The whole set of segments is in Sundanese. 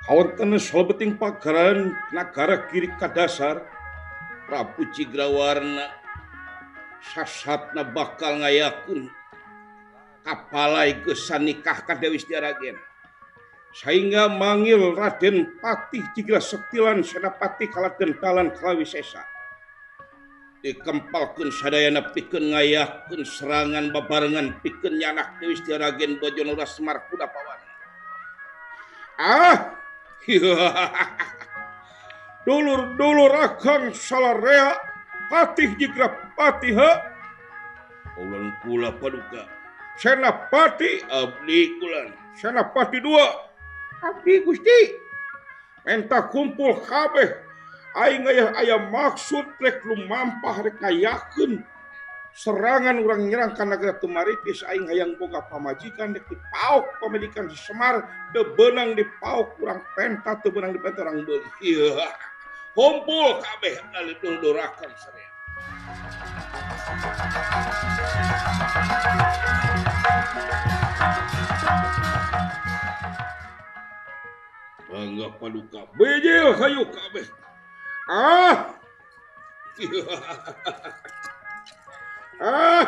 Kawonten salebeting pagaran nagara Giri Kadasar Prabu Cigrawarna sasatna bakal ngayakeun kapalai geus sanikah ka Dewi Setiaragen sehingga manggil Raden Patih Jigra Sektilan Senapati Kaladen Talan Kalawisesa dikempalkeun sadayana pikeun ngayakeun serangan babarengan pikeun nyanak Dewi Setiaragen Bojonora Semar Kuda Pawana. Ah, dulur-dulur akang salarea Patih Jigra Patih ulan kula paduka Senapati abdi kulan Senapati dua abdi Gusti menta kumpul kabeh aing aya maksud rek lumampah rek ngayakeun serangan urang nyerang ka nagara Tumaritis aing hayang boga pamajikan rek dipaok pamajikan si Semar teu beunang dipaok urang penta teu beunang dipenta urang beuli. Ieu kumpul kabeh dulur akang sarea. Bangga paduka bejil hayu kabeh. Ah. Ah.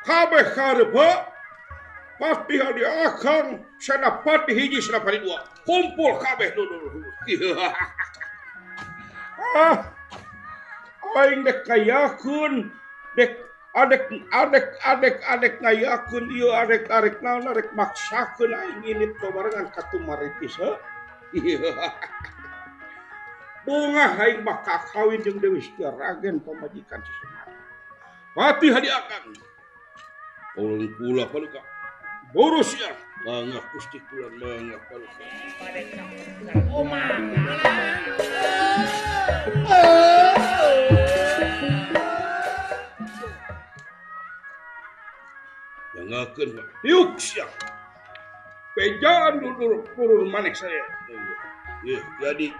Kabeh karep pasti hadi akang Senapati hiji Senapati dua kumpul kabeh dulur. Ah, aing dek kayakeun dek adek adek adek adek ngayakeun ieu adek arek naon arek maksakeun aing init babarengan ka Tumaritis heuh. Bungah aing bakal kawin jeung Dewi Setiaragen pamajikan si Semar. Patih hadi akang. Ulun kula paduka. Boros ya. Mangga Gusti kula mangga paduka. Jangakeun yuk sia. Bejaan dulur turun maneh saya. Ih, jadi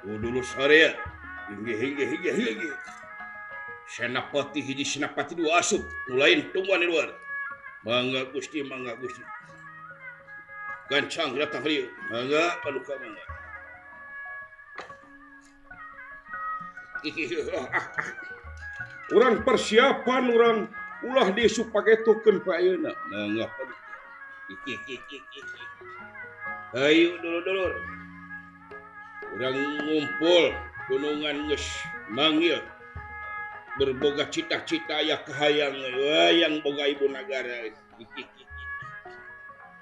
dulur saya. Inggih inggih inggih inggih. Senapati hiji Senapati dua asup lain tungguan di luar. Mangga Gusti mangga Gusti. Gancang datang rieu. Mangga paduka mangga. Urang persiapan urang ulah disupaketokeun pa ayeuna. Mangga paduka. Hayu dulur-dulur. Urang ngumpul gunungan geus manggil. Berboga cita-cita aya kahayang wayang boga ibu nagara.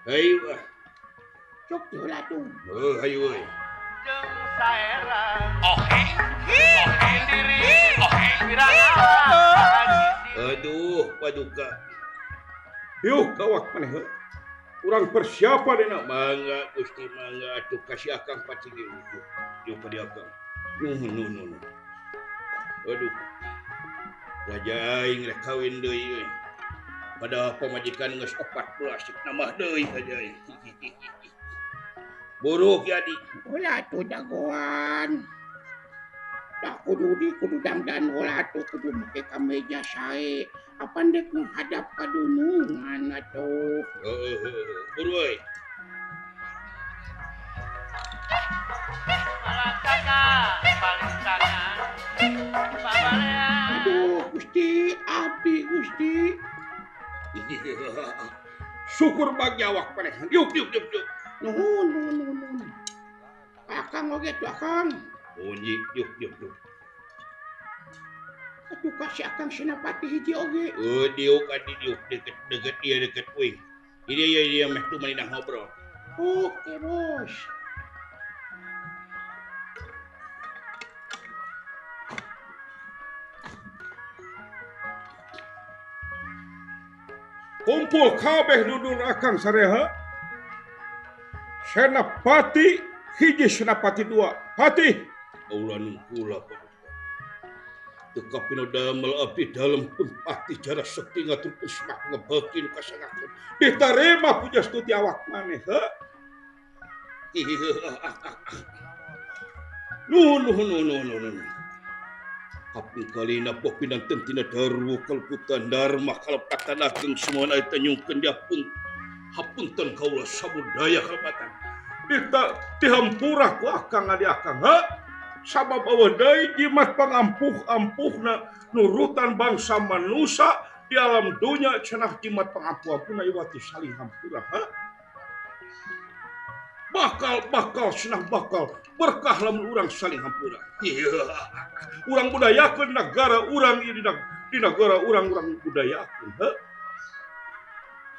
Hayu ah. Cuk heula tuh. Heuh hayu euy. Jeung saerang. Ohe. Ohe diri. Ohe wirang. Aduh, paduka. Yuk kawak maneh heuh. Urang persiapan dina mangga Gusti mangga atuh kasih akang pacigi. Yuk ka dieu akang. Nuhun nuhun nuhun. Aduh. Raja aing rek kawin deui euy. Padahal pamajikan geus 14 nambah deui raja aing. Buruk jadi. Ulah atuh jagoan. Da kudu di kudu dangdan ulah atuh kudu make kameja sae. Apan dek menghadap ka dunungan atuh. Heeh heeh. Buru euy. Aduh Gusti, abdi Gusti. Syukur bagi awak maneh. Yuk yuk yuk yuk. Nuhun nuhun nuhun nuhun. Akang oge tuh akang. Unyi yuk yuk yuk. Atuh kasih akang Senapati hiji oge. Oh diuk adi diuk deket deket dia deket euy. Ini dia dia meh tuh maneh ngobrol. Oke bos. Kumpul kabeh dulur akang sareha. Senapati hiji Senapati dua. Patih kaula nungkula paduka. Teu kapino damel abdi dalem pun patih jara sekti ngaturkeun semak ngebeki nu kasangakeun. Ditarima pujastuti awak maneh heuh. Nuhun nuhun nuhun nuhun nuhun. Kaping kalina poh pinanten tina darwu kaleputan dharma kalepatan ageng semua eta nyungkeun diapun hapunten kaula sabudaya kalepatan. Dita dihampura ku akang adi akang heuh. Sabab eueuh deui jimat pangampuh-ampuhna nurutan bangsa manusia di alam dunya cenah jimat pangampuh-ampuhna iwati saling hampura heuh. Bakal bakal cenah bakal berkah lamun urang saling hampura. Urang budayakeun nagara urang ieu di nagara urang urang budayakeun heuh.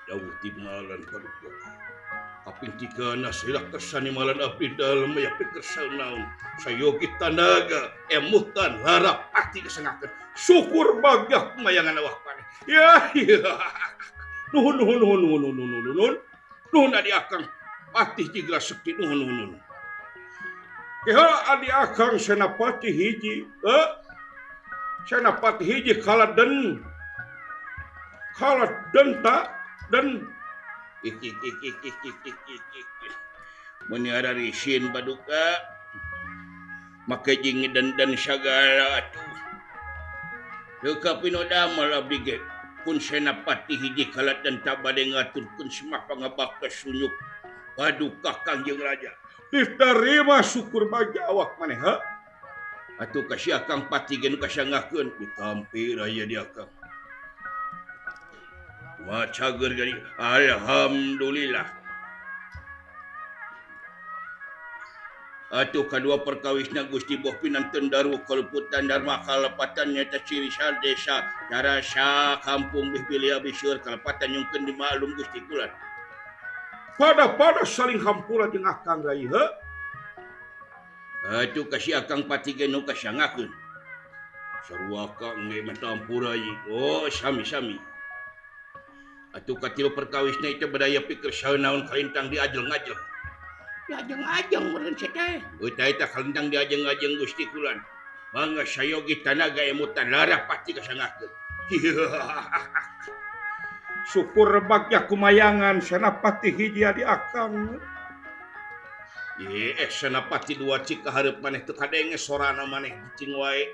Dawuh ti malan paduka. Kaping tigana sila kersani malan abdi dalem aya pikersa naon sayogi tanaga emutan lara pati kesengakeun syukur bagya kumayangan awak maneh. Ya nuhun nuhun nuhun nuhun nuhun nuhun nuhun nuhun adi akang patih jigra sekti nuhun nuhun nuhun. Keha adi akang Senapati hiji heuh. Senapati hiji kaladen kaladen ta dan meniara risin paduka make jeung dan sagala atuh teu kapino damel abdi ge pun Senapati hiji kaladen ta bade ngaturkeun semah pangabaktos sunyuk paduka Kangjeng Raja. Diterima syukur bagi awak maneh heuh. Atuh ka si akang pati ge nu kasangakeun ditampi raya di akang. Wah cager gari alhamdulillah. Atuh kadua perkawisna Gusti Boh pinanten daru kaluputan dharma kalepatan nyata ciri desa darasa kampung bih bilih abiseur kalepatan nyungkeun dimaklum Gusti Kulan. Pada-pada saling hampura jeung akang rai heuh. Atuh ka si akang pati ge nu kasangakeun. Sarua kang ge mah hampura ieu. Oh sami-sami. Atuh katilu perkawisna itu bedaya pikir saeunaun kalintang diajeng-ajeng. Diajeng-ajeng meureun sia teh. Eta eta kalintang diajeng-ajeng Gusti Kulan. Mangga sayogi tanaga emutan lara pati kasangakeun. Syukur bagya kumayangan Senapati hiji adi akang. Ye Senapati dua cik kahareup maneh teu kadenge sorana maneh cicing wae.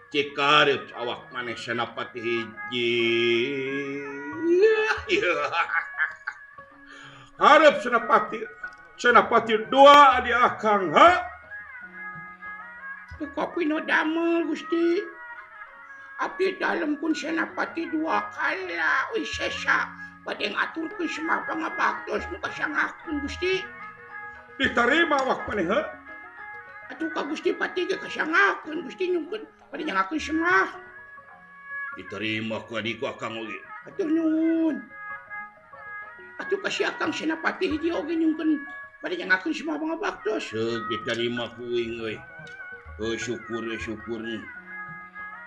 Cik kahareup awak maneh Senapati hiji. Harap Senapati Senapati dua adi akang ha. Teu kopi no damel Gusti. Abdi dalem pun Senapati dua kala wisesa bade ngaturkeun semah pangabaktos nu kasangakeun Gusti. Diterima awak maneh heuh. Atuh ka Gusti Pati ge kasangakeun Gusti nyungkeun bade nyangakeun semah. Diterima ku adi ku akang oge. Atuh nuhun. Atuh ka si akang Senapati hiji oge nyungkeun bade nyangakeun semah pangabaktos. Seug diterima ku uing euy. Heuh syukur syukur.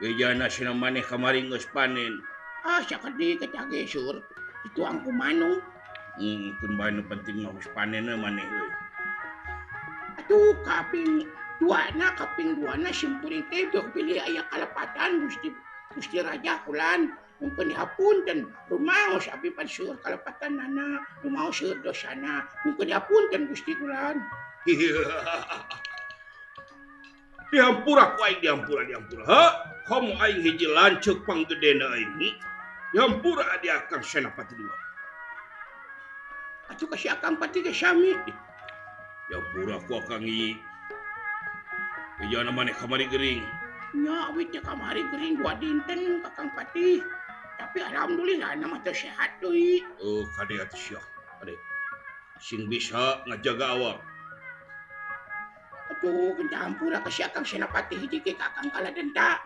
Gejana cenah maneh kamari geus panen. Ah sakedik eta ge seur dituang ku manuk. Kun bae nu penting mah geus panen maneh euy. Atuh kaping duana simkuring teh pilih aya kalepatan Gusti Gusti Raja Kulan mungkin dihapunten rumaos abdi pan seueur kalepatanana rumaos seueur dosana mungkin dihapunten Gusti Kulan. Dihampura ku aing dihampura dihampura. Heuh, komo aing hiji lanceuk panggedena aing. Dihampura adi akang Senapati dua. Atuh ka si akang pati ge sami. Dihampura ku akang ieu. Ijana maneh kamari gering. Nya abdi teh kamari gering dua dinten kakang Patih. Tapi alhamdulillah nama teh sehat deui. Oh, kade atuh sia. Kade. Sing bisa ngajaga awak. Atuh hampura ka si akang Senapati hiji ge ka akang kaladenta.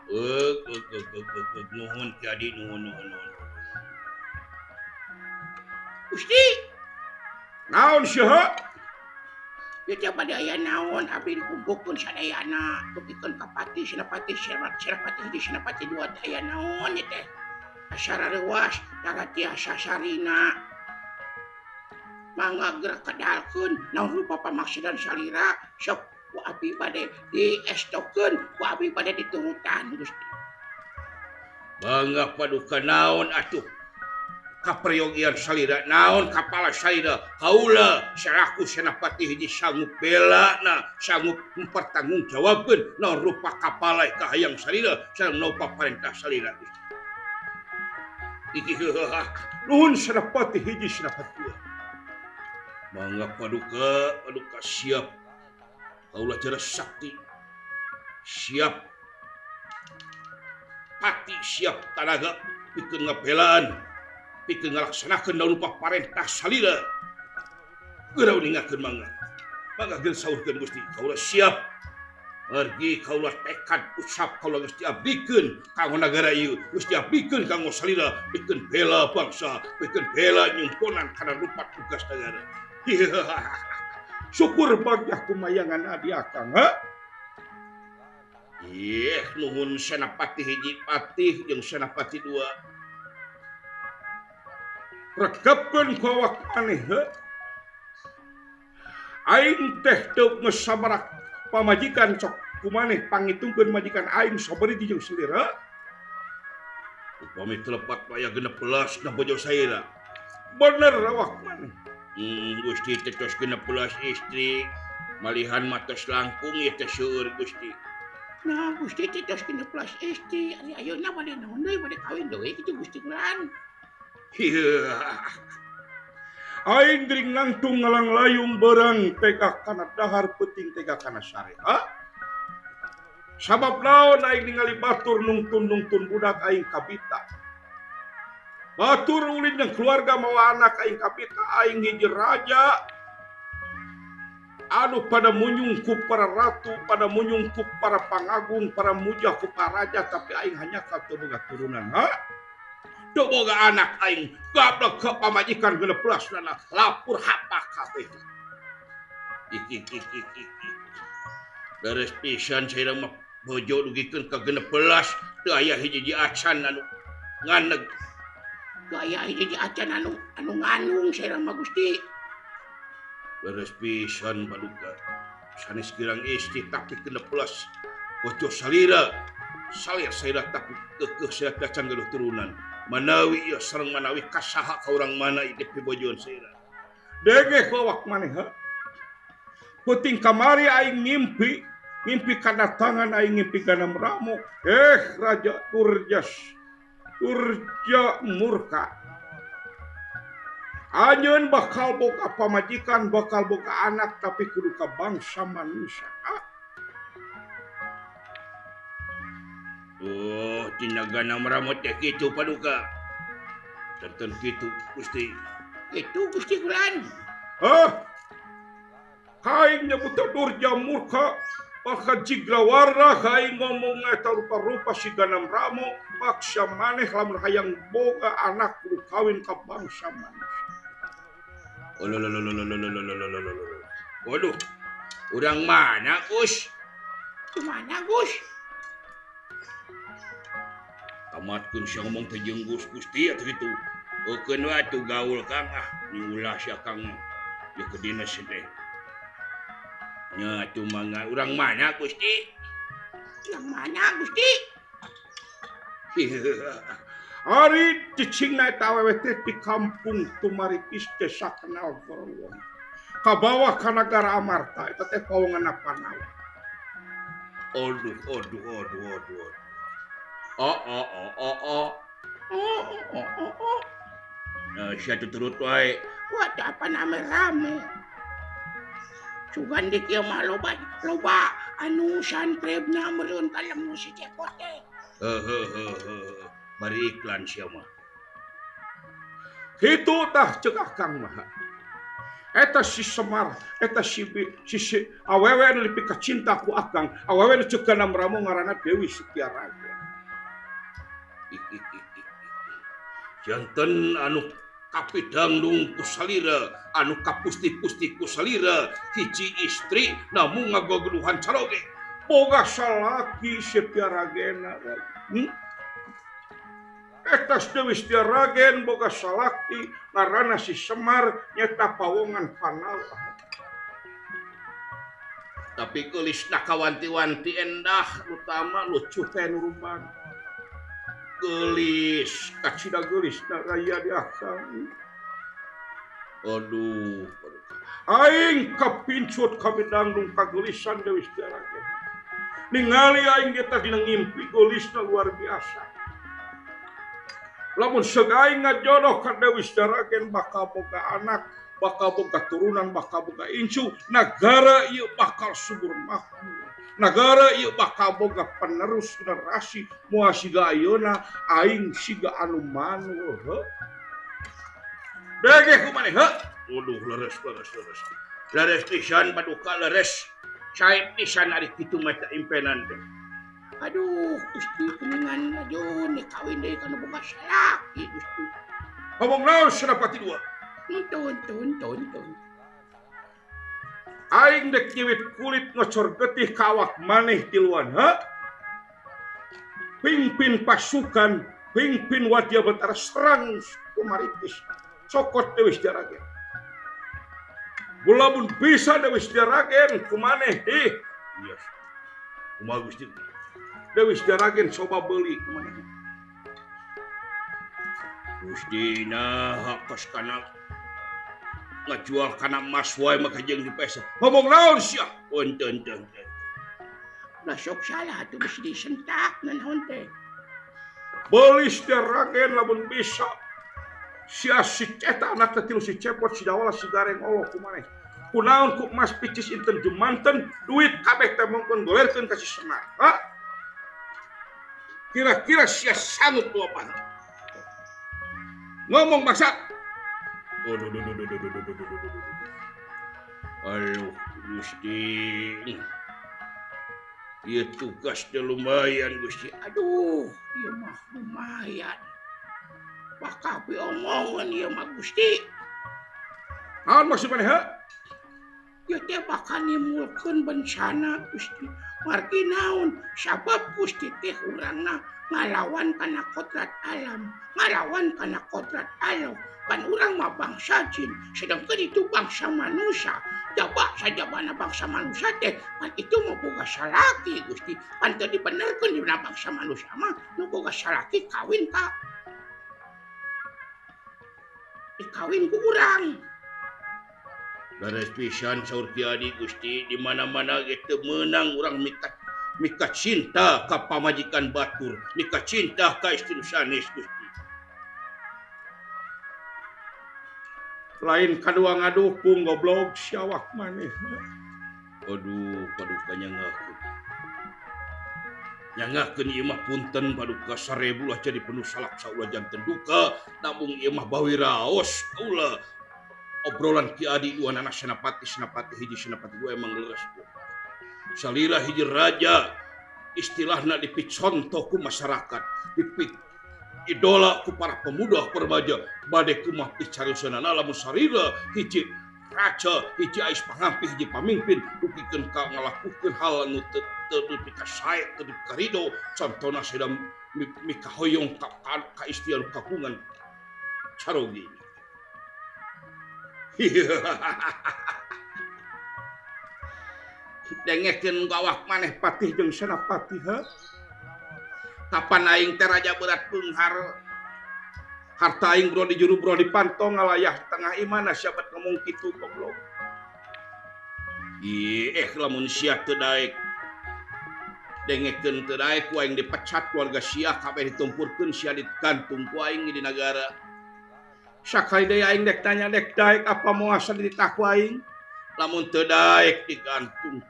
Nuhun ki adi nuhun nuhun nuhun. Gusti. Naon sia? Ieu teh bade aya naon abdi dikumpulkeun sadayana dugikeun ka Patih Senapati Senapati hiji Senapati dua teh aya naon ieu teh. Acara reuas tara tiasa sarina. Mangga gerak kadalkeun naon rupa pamaksudan salira sok ku abdi bade diestokeun ku abdi bade diturutan Gusti. Mangga paduka naon atuh kaperyogian salira naon kapala salira kaula selaku senapati hiji sanggup bela na sanggup mempertanggungjawabkeun naon rupa kapala kahayang salira sareng rupa parentah salira Gusti. Nuhun senapati hiji senapati dua. Mangga paduka paduka siap kaula jara sakti siap pati siap tanaga pikeun ngabelaan pikeun ngalaksanakeun naon rupa parentah salira. Geura uningakeun mangga mangga geus saurkeun Gusti kaula siap margi kaula tekad usap kaula geus diabdikeun kanggo nagara ieu geus diabdikeun kanggo salira pikeun bela bangsa pikeun bela nyumponan kana rupa tugas negara. Syukur bagya kumayangan adi akang ha. Ih nuhun senapati hiji patih jeung senapati dua. Rekepkeun ku awak maneh he. Aing teh teu geus sabaraha pamajikan sok kumaneh pangitungkeun majikan aing sabariji jeung salira. Upami teu lepat aya 16 na bojo salira. Bener awak maneh. Gusti teh tos 16 istri malihan matos langkung ieu teh seueur Gusti. Nah Gusti teh tos 16 istri ari ayeuna bade naon deui bade kawin deui kitu Gusti kulan. Aing gering nangtung ngalang layung berang tega kana dahar peuting tega kana sare. Ha? Sabab naon aing ningali batur nungtun-nungtun budak aing kabita. Batur ulin jeung keluarga mawa anak aing kabita aing hiji raja anu pada munyungkup para ratu, pada munyungkup para pangagung, para mujah ku para raja tapi aing hanya ka teu boga turunan. Ha? Teu boga anak aing gablek ka pamajikan 16 lana lapur hapa kabeh. Beres pisan saya mah bojo dugikeun ka 16 teu aya hiji acan anu nganeg. Teu aya hiji acan anu nganung saya mah Gusti. Beres pisan paduka. Sanes kirang istri tapi 16 bojo salira. Salir saya tapi kekeh saya acan gaduh turunan. Manawi ieu sareng manawi kasaha ka urang mana ieu pibojoan salira. Dege ku awak maneh ha. Peuting kamari aing ngimpi, ngimpi kadatangan aing ngimpi kana meramu. Raja Turjas. Turja murka. Anjeun bakal boga pamajikan, bakal boga anak tapi kudu ka bangsa manusia. Oh, tina gana meramot teh kitu paduka. Tenten kitu Gusti. Kitu Gusti kulan. Hah? Kaing nyebut Durja murka, bakal jigrawarna kaing ngomong eta rupa-rupa si ganam ramo, paksa maneh lamun hayang boga anak kudu kawin ka bangsa manusia. Waduh. Urang mana, Gus? Kumaha, Gus? Tamatkeun sia ngomong teh jeung Gus Gusti atuh kitu. Eukeun we atuh gaul Kang ah, nyulah sia Kang mah. Ieu ke dinas teh. Nya atuh mangga urang mana Gusti? Urang mana Gusti? Ari cicingna eta awewe teh di kampung Tumaritis desa Kenal Gorowong. Kabawa ka nagara Amarta eta teh pawongan Panawa. Aduh aduh aduh aduh. Oh oh oh oh oh. Oh oh oh oh. Nah, sia turut wae. Wah, apa nama rame. Sugan di kieu mah loba loba anu santrebna meureun kalem si Cepot teh. Heuh. Bari iklan sia mah. Kitu tah ceuk akang mah. Eta si Semar, eta si si awewe anu dipikacinta ku akang, awewe nu ceuk kana meramu ngaranna Dewi Setiaraja. Janten anu kapidangdung ku salira, anu kapusti-pusti ku salira, hiji istri namung ngagogeduhan caroge. Boga salaki Setiaragena. Etas Dewi Setiaragen boga salaki ngaranna si Semar nyeta pawongan Panala. Tapi geulisna kawanti-wanti endah utama lucu teh nu rumbang. Geulis kacida geulisna raya di akang. Aduh, aing kapincut kamidangdung kageulisan Dewi Setiaragen. Ningali aing ge teh dina ngimpi geulisna luar biasa. Lamun seug aing ngajodoh ka Dewi Setiaragen bakal boga anak, bakal boga turunan, bakal boga incu, nagara ieu bakal subur makmur. Nagara ieu bakal boga penerus generasi moal siga ayeuna aing siga anu manul heuh. Dege ku maneh heuh. Waduh leres leres leres. Leres pisan paduka leres. Sae pisan ari kitu mah teh impenan teh. Aduh, Gusti kuningan aja nih kawin deui kana boga salaki Gusti. Ngomong naon Senapati dua? Tun tun tun tun. Aing dek nyiwit kulit ngocor getih ka awak maneh tiluan, ha? Pimpin pasukan, pimpin wadya betara serang kumaritis. Cokot Dewi Setiaragen. Lamun bisa Dewi Setiaragen kumaneh ih. Yes. Kumaha Gusti? Dewi Setiaragen coba beli kumaneh. Gusti nah kos kana ngajual kana emas wae maka jeung dipesa. Ngomong naon sia? Punten teu. Lah sok salah atuh geus disentak naon teh. Beli Setiaragen lamun bisa. Sia si eta anak teh tilu si Cepot si Dawala si Gareng Allah kumaneh. Kunaon ku emas picis inten jumanten duit kabeh teh mongkon golerkeun ka si Semar. Ha? Kira-kira sia sanggup dua apa? Ngomong bangsa. Aduh, duh, duh, duh, duh, duh, duh, duh, duh, duh. Aduh, Gusti. Ieu tugas teh lumayan, Gusti. Aduh, ieu mah lumayan. Bakal piomongan ieu mah Gusti. Naon maksud maneh, heuh? Ieu teh bakal nimbulkeun bencana, Gusti. Margi naon? Sabab Gusti teh urangna ngalawan kana kodrat alam, ngalawan kana kodrat Allah. Pan urang mah bangsa jin, sedangkan itu bangsa manusia. Jaba sajabana bangsa manusia teh, pan itu mah boga salaki Gusti. Pan teu dibenerkeun dina bangsa manusia mah nu boga salaki kawin ka dikawin ku urang. Leres pisan saur Ki Adi Gusti, di mana-mana ge teu meunang urang mika cinta ka pamajikan batur, mika cinta ka istri sanes Gusti. Lain kadua ngadukung goblok siawak maneh. Aduh, paduka nyangakeun. Nyangakeun ieu mah punten paduka 1000 lah jadi penuh salak saulah janten duka, namung ieu mah bawi raos ulah. Obrolan Ki Adi dua anak Senapati, Senapati hiji, Senapati dua emang leres. Salila hiji raja istilahna dipicontoh ku masyarakat, dipik idola ku para pemuda remaja, bade kumah picariosana lamun sarila hiji raja, hiji ais pangampih, hiji pamimpin dugikeun ka ngalakukeun hal anu teu nepi ka sae, teu nepi ka rido, contona sedang mikahoyong ka istri anu kagungan carogi. Dengekeun gawak maneh patih jeung Senapati heuh. Kapan aing teh raja berat beunghar. Harta aing bro di juru bro di pantong ngalayah tengah imana siapa ngomong kitu goblok. Ih, lamun sia teu daek. Dengekeun teu daek ku aing dipecat keluarga sia kabeh ditumpurkeun sia digantung ku aing di nagara. Sakali deui aing dek tanya dek daek apa moal ditah ku aing? Lamun teu daek digantung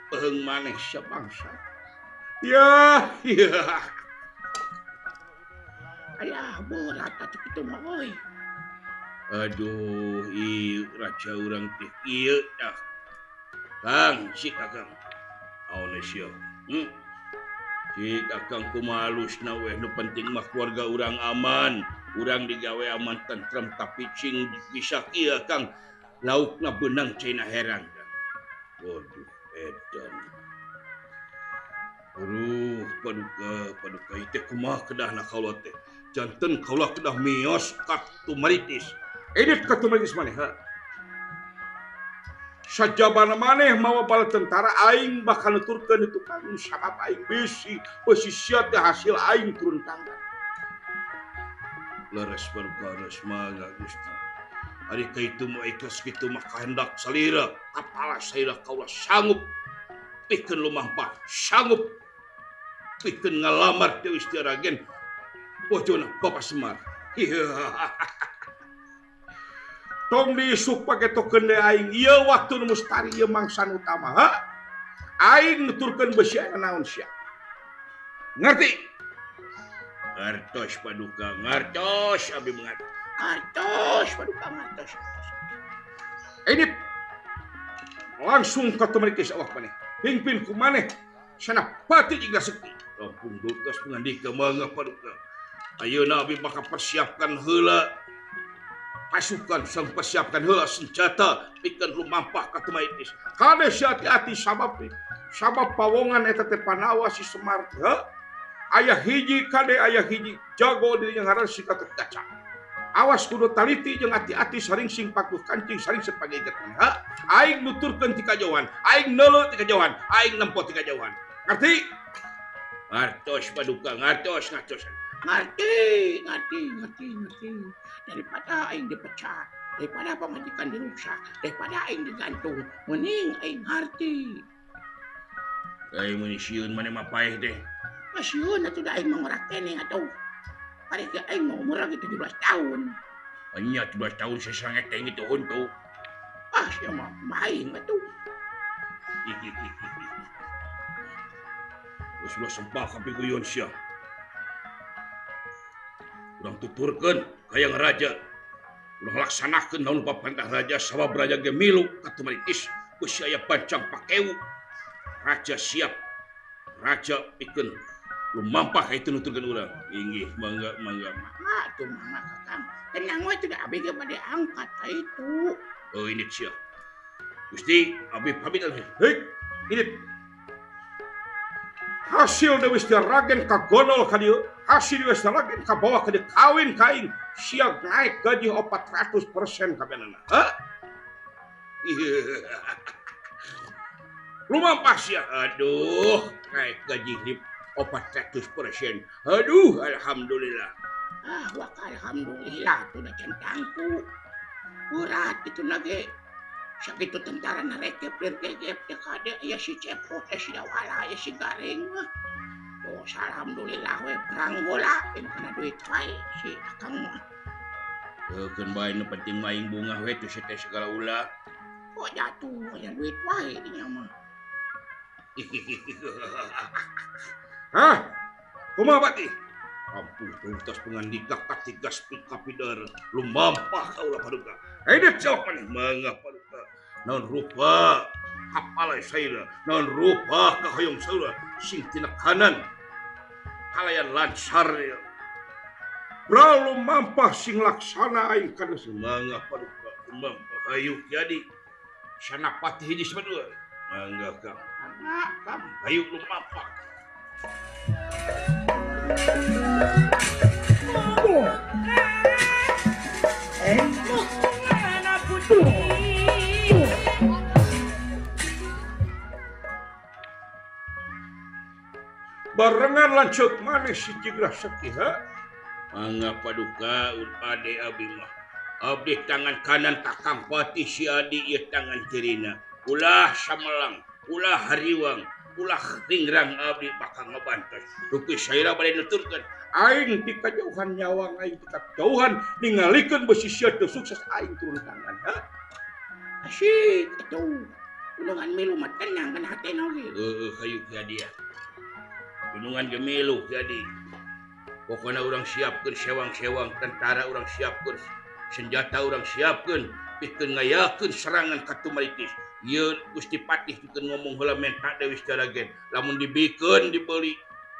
peheung maneh sia bangsa. Ya, ya. Alah, berat atuh kitu mah euy. Aduh, ieu raja urang teh ieu tah. Kang, si Kakang. Aon sia? Si Kakang kumaha alusna weh nu penting mah keluarga urang aman. Urang digawe aman tentrem tapi cing bisa kieu Kang. Laukna beunang caina herang. Waduh, edan. Aduh, paduka, paduka ieu teh kumaha kedahna kaula teh. Janten kaula kedah mios ka Tumaritis. Edit ka Tumaritis maneh ha. Sajabana maneh mawa bala tentara aing bakal nuturkeun itu kang sabab aing bisi besi sia teh hasil aing turun tangan. Leres paduka leres mangga Gusti. Ari kaitu mah ikhlas kitu mah kahendak salira kapala salira kaula sanggup pikeun lumampah sanggup pikeun ngalamar Dewi Setiaragen bojona Bapak Semar. Tong diisuk pagetokeun deui aing ieu waktu nu mustari ieu mangsa nu utama ha. Aing nuturkeun besi naon sia. Ngerti? Ngartos paduka ngartos abdi mengerti. Ngartos paduka ngartos. Ini langsung ka Tumaritis awak maneh. Pimpin ku maneh Senapati Jigra Sekti. Ampun dutas pangandika mangga paduka. Ayeuna abdi bakal persiapkan heula pasukan sang persiapkan heula senjata pikeun lumampah ka Tumaritis. Kade sia hati-hati sabab sabab pawongan eta teh panawa si Semar teh. Aya hiji kade aya hiji jago diri yang ngaran si Gatotkaca. Awas kudu taliti jeung hati-hati saring sing pakuh kancing saring sepageget ha. Aing nuturkeun ti kajauhan, aing neuleuh ti kajauhan, aing nempo ti kajauhan. Ngerti? Ngartos paduka, ngartos ngartos. Ngerti, ngerti, ngerti, ngerti. Daripada aing dipecat, daripada pamajikan dirusak, daripada aing digantung, mending aing ngerti. Aing mun sieun maneh mah paeh teh. Mah sieun atuh da aing mah ngorak keneh atuh. Bari ge aing mah umur lagi 17 tahun. Nya 17 tahun sesangek teh kitu huntu. Ah sia mah aing atuh. Geus ulah sempah ka piguyon sia. Urang tuturkeun ka yang raja. Urang laksanakeun naon paparentah raja sabab raja ge milu ka Tumaritis beusi aya bancang pakewu. Raja siap. Raja pikeun lumampah ka itu nuturkeun urang. Inggih mangga mangga. Mangga atuh mangga Kakang. Tenang we teh abdi ge bade angkat ka itu. Oh ini sia. Gusti abdi pamit atuh. Hei, ini hasil Dewi Setiaragen kagonol ka dieu, hasil Dewi Setiaragen kabawa ka dieu kawin ka aing, sia naik gaji 400% kabenana. Hah? Lumampah sia. Aduh, naik gaji 400%. Aduh, alhamdulillah. Ah, wak alhamdulillah tuh da can tangtu. Berat itu nage. Sakitu tentara narekep gegep teh kade aya si Cepot, aya si Dawala, aya si Gareng mah. Oh, alhamdulillah we perang bola kana duit wae si Akang mah. Keun bae nu penting mah aing bungah we teh teh segala ulah. Oh jatuh aya duit wae dinya mah. Hah? Kumaha bati? Ampun tuntas pangandika katigas kapidar lumampah kaula paduka. Edit jawab maneh mangga paduka. Naon rupa kapala saira, naon rupa kahoyong saura sing tinekanan kalayan lancar ya. Bra lumampah sing laksana aing kana mangga paduka lumampah hayu jadi Senapati hiji sapadua. Mangga Kang. Mangga Kang. Hayu lumampah. Barengan lanceuk maneh si Jigra Sekti ha? Mangga paduka ade abdi mah. Abdi tangan kanan Kakang Patih si adi ieu tangan kirina. Ulah samelang, ulah hariwang, ulah ringrang abdi bakal ngebantos. Rupi saira bade nuturkeun. Aing ti kajauhan nyawang aing ti kajauhan ningalikeun besi sia teu sukses aing turun tangan. Ha? Asyik atuh. Gunungan milu mah tenang kana hatena oge. Heueuh hayu ka dia. Gunungan ge milu jadi. Pokona urang siapkeun sewang-sewang tentara urang siapkeun senjata urang siapkeun pikeun ngayakeun serangan ka Tumaritis. Ieu Gusti Patih pikeun ngomong heula menta Dewi Setiaragen. Lamun dibikeun dibeli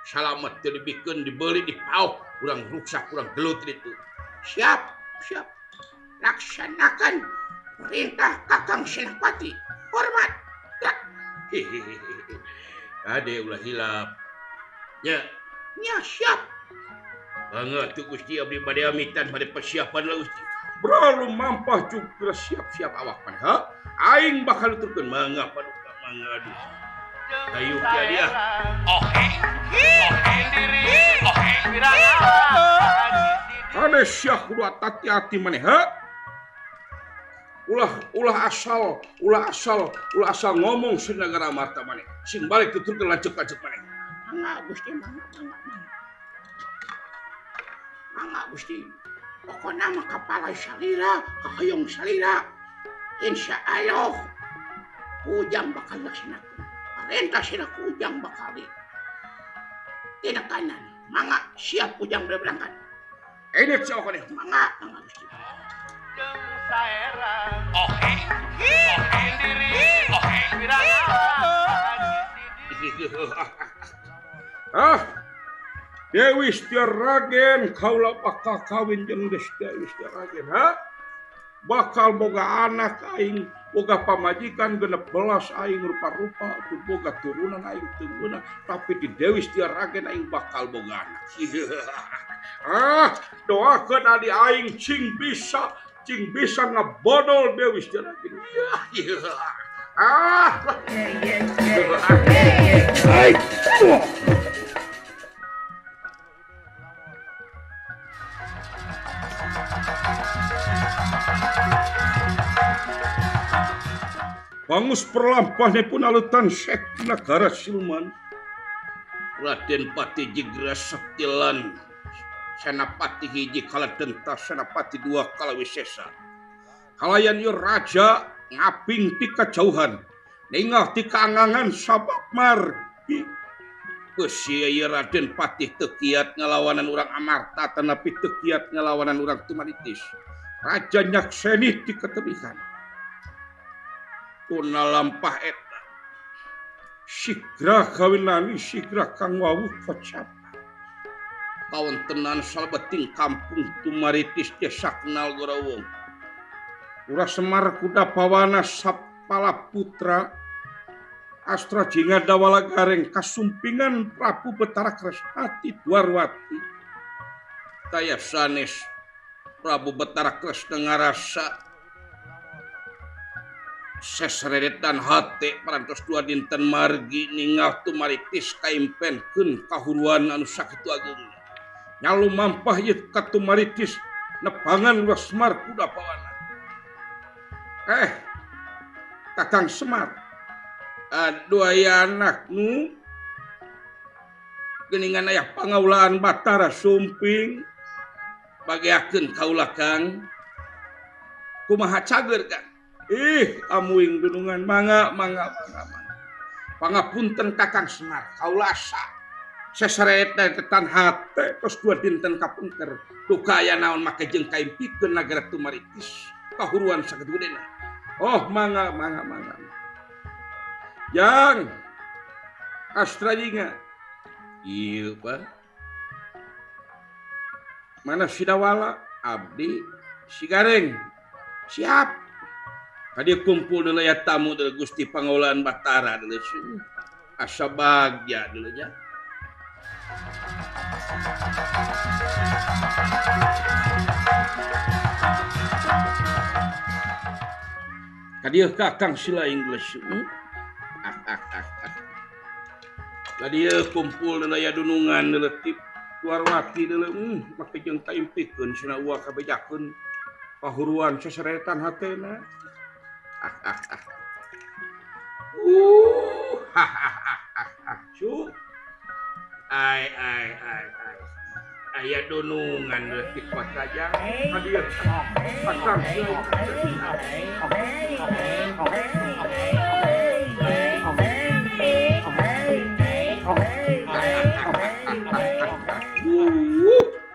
salamet teu dibikeun dibeli dipaok urang ruksak urang gelut ditu. Siap, siap. Laksanakan perintah Kakang Senapati. Hormat. Ade ulah hilap. Nya. Nya siap. Mangga tuh Gusti abdi bade amitan bade persiapan lah Gusti. Bro lumampah juga siap-siap awak maneh ha? Aing bakal nuturkeun mangga paduka mangga aduh. Ayo kia dia. Kade sia kudu hati-hati maneh ha? Ulah asal ngomong si negara Amarta maneh. Sing balik tuturkeun lanceuk-lanceuk maneh. Mangga Gusti mangga mangga mangga. Mangga Gusti. Pokona mah kapala salira, kahayong salira. Insya Allah ujang bakal laksanakeun. Parentah sira ku ujang bakal di tinekanan. Mangga siap ujang berangkat. Ini siapa nih? Mangga, mangga Gusti. Ah, Dewi Setiaragen kaula bakal kawin jeung Dewi Setiaragen ha? Bakal boga anak aing, boga pamajikan 16 aing rupa-rupa, boga turunan aing teu meunang, tapi di Dewi Setiaragen aing bakal boga anak. Ah, doakeun adi aing cing bisa ngebodol Dewi Setiaragen. Ah. Bangus perlampahnya pun alutan sek negara siluman. Raden Pati Jigra Saktilan Senapati hiji kala denta, Senapati dua kala wisesa. Kalayan ieu raja ngaping ti kajauhan, ninggal ti kaangangan sabab margi. Beusi ieu Raden Patih teu kiat ngalawanan urang Amarta tanapi teu kiat ngalawanan urang Tumaritis. Raja nyakseni ti ketebihan. Tuna lampah eta sigra kawinani sigra kang wawuh kocap. Kawontenan salebeting kampung Tumaritis desa Kenal Gorawong. Ura Semar kuda pawana sapala putra Astra Jingga Dawala Gareng kasumpingan Prabu Betara Kresnati Dwarwati. Taya sanes Prabu Betara Kresna ngarasa sesreretan hate parantos dua dinten margi ningal Tumaritis kaimpenkeun kahuruan anu sakitu ageungna. Nyalumampah ieu ka Tumaritis nepangan Lurah Semar kuda pawana. Kakang Semar. Aduh aya anak nu geuningan aya pangaulaan Batara Sumping bageakeun kaula Kang. Kumaha cager Kang? Ih, amuing dunungan mangga mangga mangga mangga. Pangapunten Kakang Semar, kaula asa seseretan hate tos dua dinten kapungker. Duka aya naon make jeung kaimpikeun nagara Tumaritis kahuruan sakitu gedena. Oh, mangga mangga mangga. Jang Astra Jingga. Ieu Pak. Mana Sidawala? Abdi Sigareng. Siap. Kadi kumpul deuleu ya tamu deuleu Gusti Pangaulaan Batara deuleu. Asa bagja deuleu nya. Kadieu Kakang sila English. Kadieu kumpul deuleu ya dunungan deuleu tip Dwarwati deuleu make jeung kaimpikeun cenah uwa kabejakeun pahuruan seseretan hatena. Cu. Ai ai ai ai. Aya dunungan leutik saja. Kadieu. Kakang sila.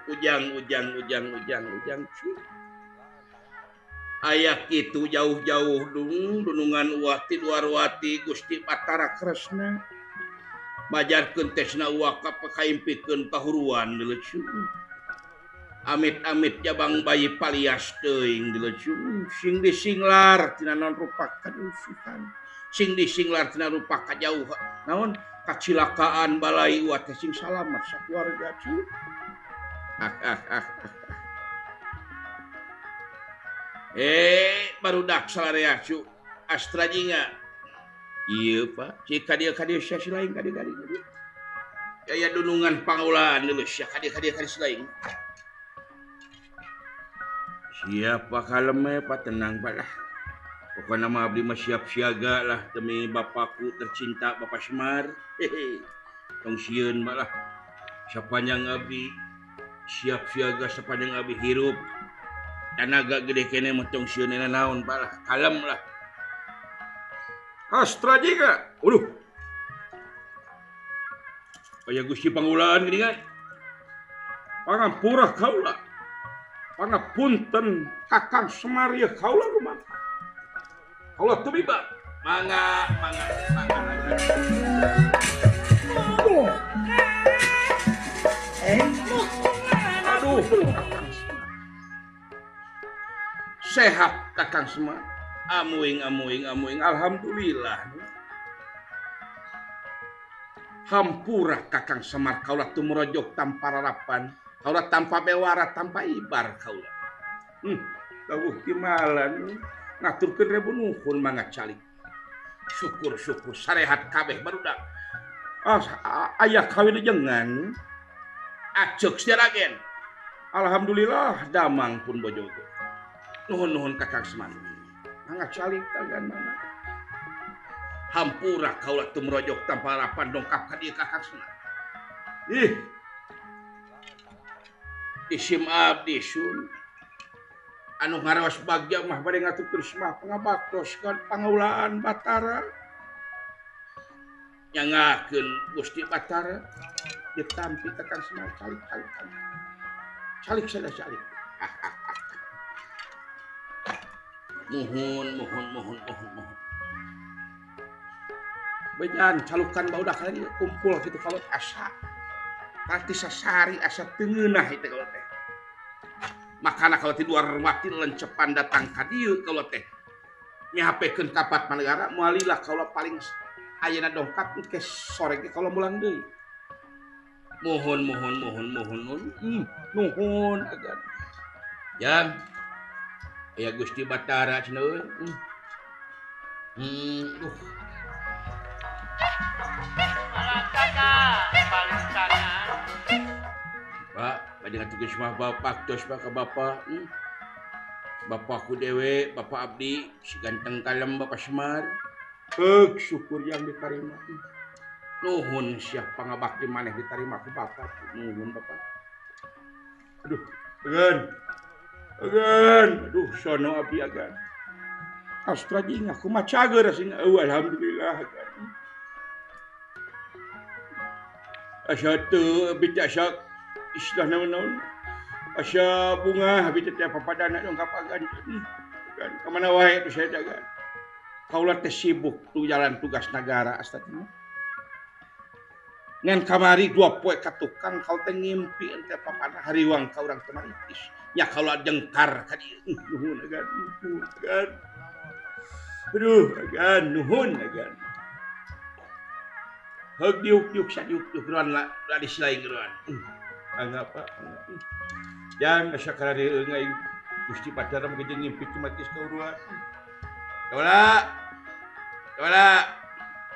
Ujang ujang ujang ujang ujang cu. Aya kitu jauh-jauh dunungan uwati Dwarwati Gusti Batara Kresna. Majarkeun tesna uwa ka pakaimpikeun kahuruan deuleu. Amit-amit jabang bayi palias teuing deuleu. Sing disinglar tina naon rupa kadusuhan. Sing disinglar tina rupa kajauhan. Naon kacilakaan balai uwa teh sing salamat sakeluarga cu. Barudak salarea cu Astra Jingga. Ieu Pak, cik ka dieu sia si lain ka dieu ka dieu. Aya dunungan pangaulaan deuleu sia ka dieu ka dieu ka si lain. Siap Pak kalem we Pak, tenang Pak lah. Pokokna mah abdi mah siap siaga lah demi bapakku tercinta Bapak Semar. Hehe. Tong sieun Pak lah. Sapanjang abdi siap siaga sepanjang abdi hirup. Tanaga gede kene mah tong sieun naon Pak lah, kalem lah. Astra Jingga. Waduh. Aya Gusti Pangaulaan geuningan. Pangampura kaula. Pangapunten Kakang Semar ieu kaula kumaha. Kaula tumiba. Mangga, mangga, mangga. Aduh. Sehat Kakang Semar. Amuing, amuing, amuing. Alhamdulillah. Hampura Kakang Semar kaula tumrojok tanpa rarapan, kaula tanpa bewara, tanpa ibar kaula. Lawuh timalan ngaturkeun rebu nuhun mangga calik. Syukur-syukur sarehat kabeh barudak. Aya kawin jengan. Aceuk sia ragen. Alhamdulillah damang pun bojogo. Nuhun-nuhun Kakang Semar. Mangga calik agan mangga. Hampura kaula tumrojok tanpa harapan dongkap ka dieu Kakang Semar. Ih. Isim abdi sun. Anu ngaraos bagja mah bade ngaturkeun semah pangabaktos ka pangaulaan Batara. Nyangakeun Gusti Batara ditampi Kakang Semar calik calik calik. Calik sada calik. Muhun muhun muhun muhun muhun. Bejan calukan baudak kali kumpul kitu kalau asa. Pasti sasari asa teu ngeunah itu kalau teh. Makana kalau ti luar mati lencepan datang ka dieu kalau teh. Mihapekeun kapat manegara moal lila kalau paling ayeuna dongkap ke sore ge kalau mulang deui. Muhun muhun muhun muhun muhun. Nuhun agan. Jang. Aya Gusti Batara cenah euy. Pak, bade ngaturkeun semah bapak tos Pak ka bapak. Bapakku dewe, bapak abdi, si ganteng kalem Bapak Semar. Heuk, syukur yang ditarima. Nuhun sia pangabakti maneh ditarima ku bapak. Nuhun bapak. Aduh, agan. Agan, aduh sono abdi agan. Astra Jingga kumaha cager sing eueuh alhamdulillah agan. Asa teu abdi teh asa istilahna naon? Asa bunga abdi teh papadana dongkap agan. Agan ka mana wae teh saya agan. Kaula teh sibuk tu jalan tugas nagara Astra Jingga. Ngan kamari dua poe ka tukang kau teh ngimpi ente papada hariwang ka urang Tumaritis. Nya kaula jengkar ka dieu. Nuhun agan, nuhun agan. Aduh agan, nuhun agan. Heug diuk-diuk sa diuk-diuk ruan la ladis lain ruan. Angga Pak. Jang asa kararieu aing Gusti Batara mah jeung ngimpi Tumaritis ka uruan. Kaula. Kaula.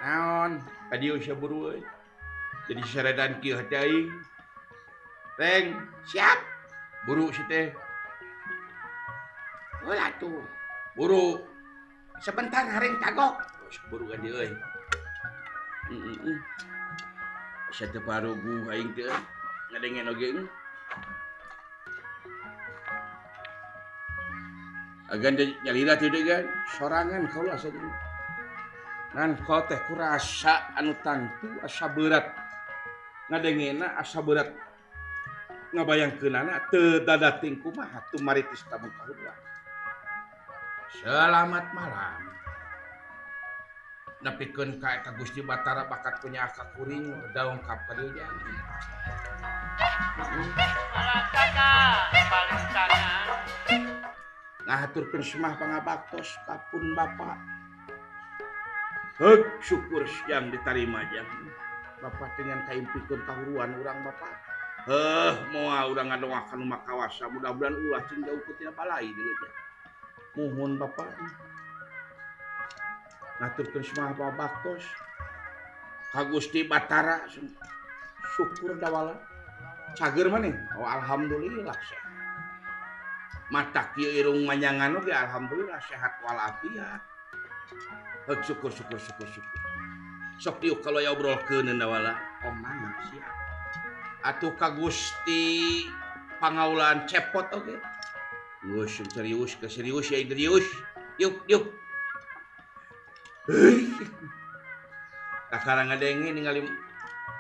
Naon? Ka dieu sia buru euy. Jadi saredan kieu hati aing. Reng, siap. Buru si teh. Heula tuh. Buru. Sebentar haring tagok. Buru ka dieu euy. Asa teu paruguh aing teh ngadengen oge. Agan teh nyalira teh degan sorangan kaula asa jadi. Ngan kau teh kurasa anu tangtu asa berat. Ngadengena asa berat. Ngabayangkeunana teu dadating kumaha Tumaritis tamu kahuruan. Selamat malam. Nepikeun ka eta Gusti Batara bakat punya ka kuring dongkap ka dieu jang. Ngahaturkeun semah pangabaktos ka pun bapa. Heug syukur yang ditarima jang. Bapak dengan kaimpikeun kahuruan urang bapak. Heuh moal urang ngadoakeun nu makawasa mudah-mudahan ulah cing jauh ku tina balai deui teh. Muhun Bapak. Ngaturkeun semua baktos. Ka Gusti Batara syukur dawala. Cager maneh? Oh alhamdulillah sehat. Mata kieu irung manjangan oge alhamdulillah sehat walafiat. Heuk syukur syukur syukur syukur. Sok diuk kalau ya obrolkeun dawala. Oh mangga siap. Atuh ka Gusti Pangaulan cepot oge. Geus serius ke serius ya serius. Yuk yuk. Heuh. Kakara ngadenge ningali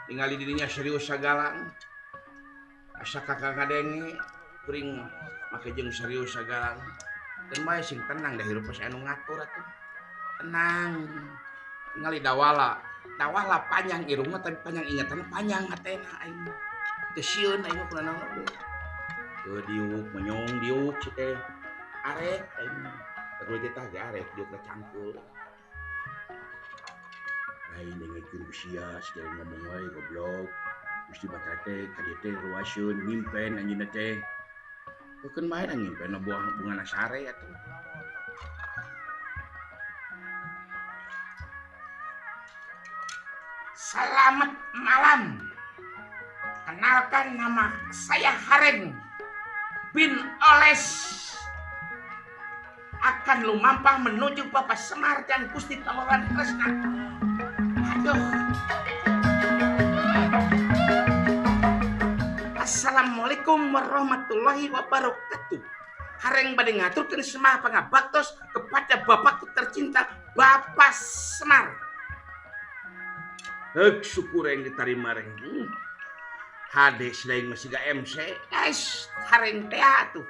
ningali dirinya serius sagala. Asa kakak ngadenge kuring make jeung serius sagala. Keun bae sing tenang da hirup geus anu ngatur atuh. Tenang. Ningali dawala. Dawala panjang irungna tapi panjang ingatan panjang hatena aing. Teu sieun aing mah kunaon oge. Teu diuk menyong diuk si teh. Arek aing mah. Teu teh tah arek diuk cangkul. Lain dengekeun ku sia segala ngomong wae goblok. Gusti Batara teh ka dieu teh ruaseun ngimpen anjeunna teh. Keun bae da ngimpen buah bungana sare atuh. Selamat malam. Kenalkan nama saya Hareng bin Oles. Akan lumampah menuju Bapak Semar dan Gusti Pangeran Kresna. Aduh. Assalamualaikum warahmatullahi wabarakatuh. Hareng bade ngaturkeun semah pangabaktos kepada bapakku tercinta Bapak Semar. Heuk syukur yang diterima reng. Hade sidaing masih ga MC. Guys, hareng teh atuh.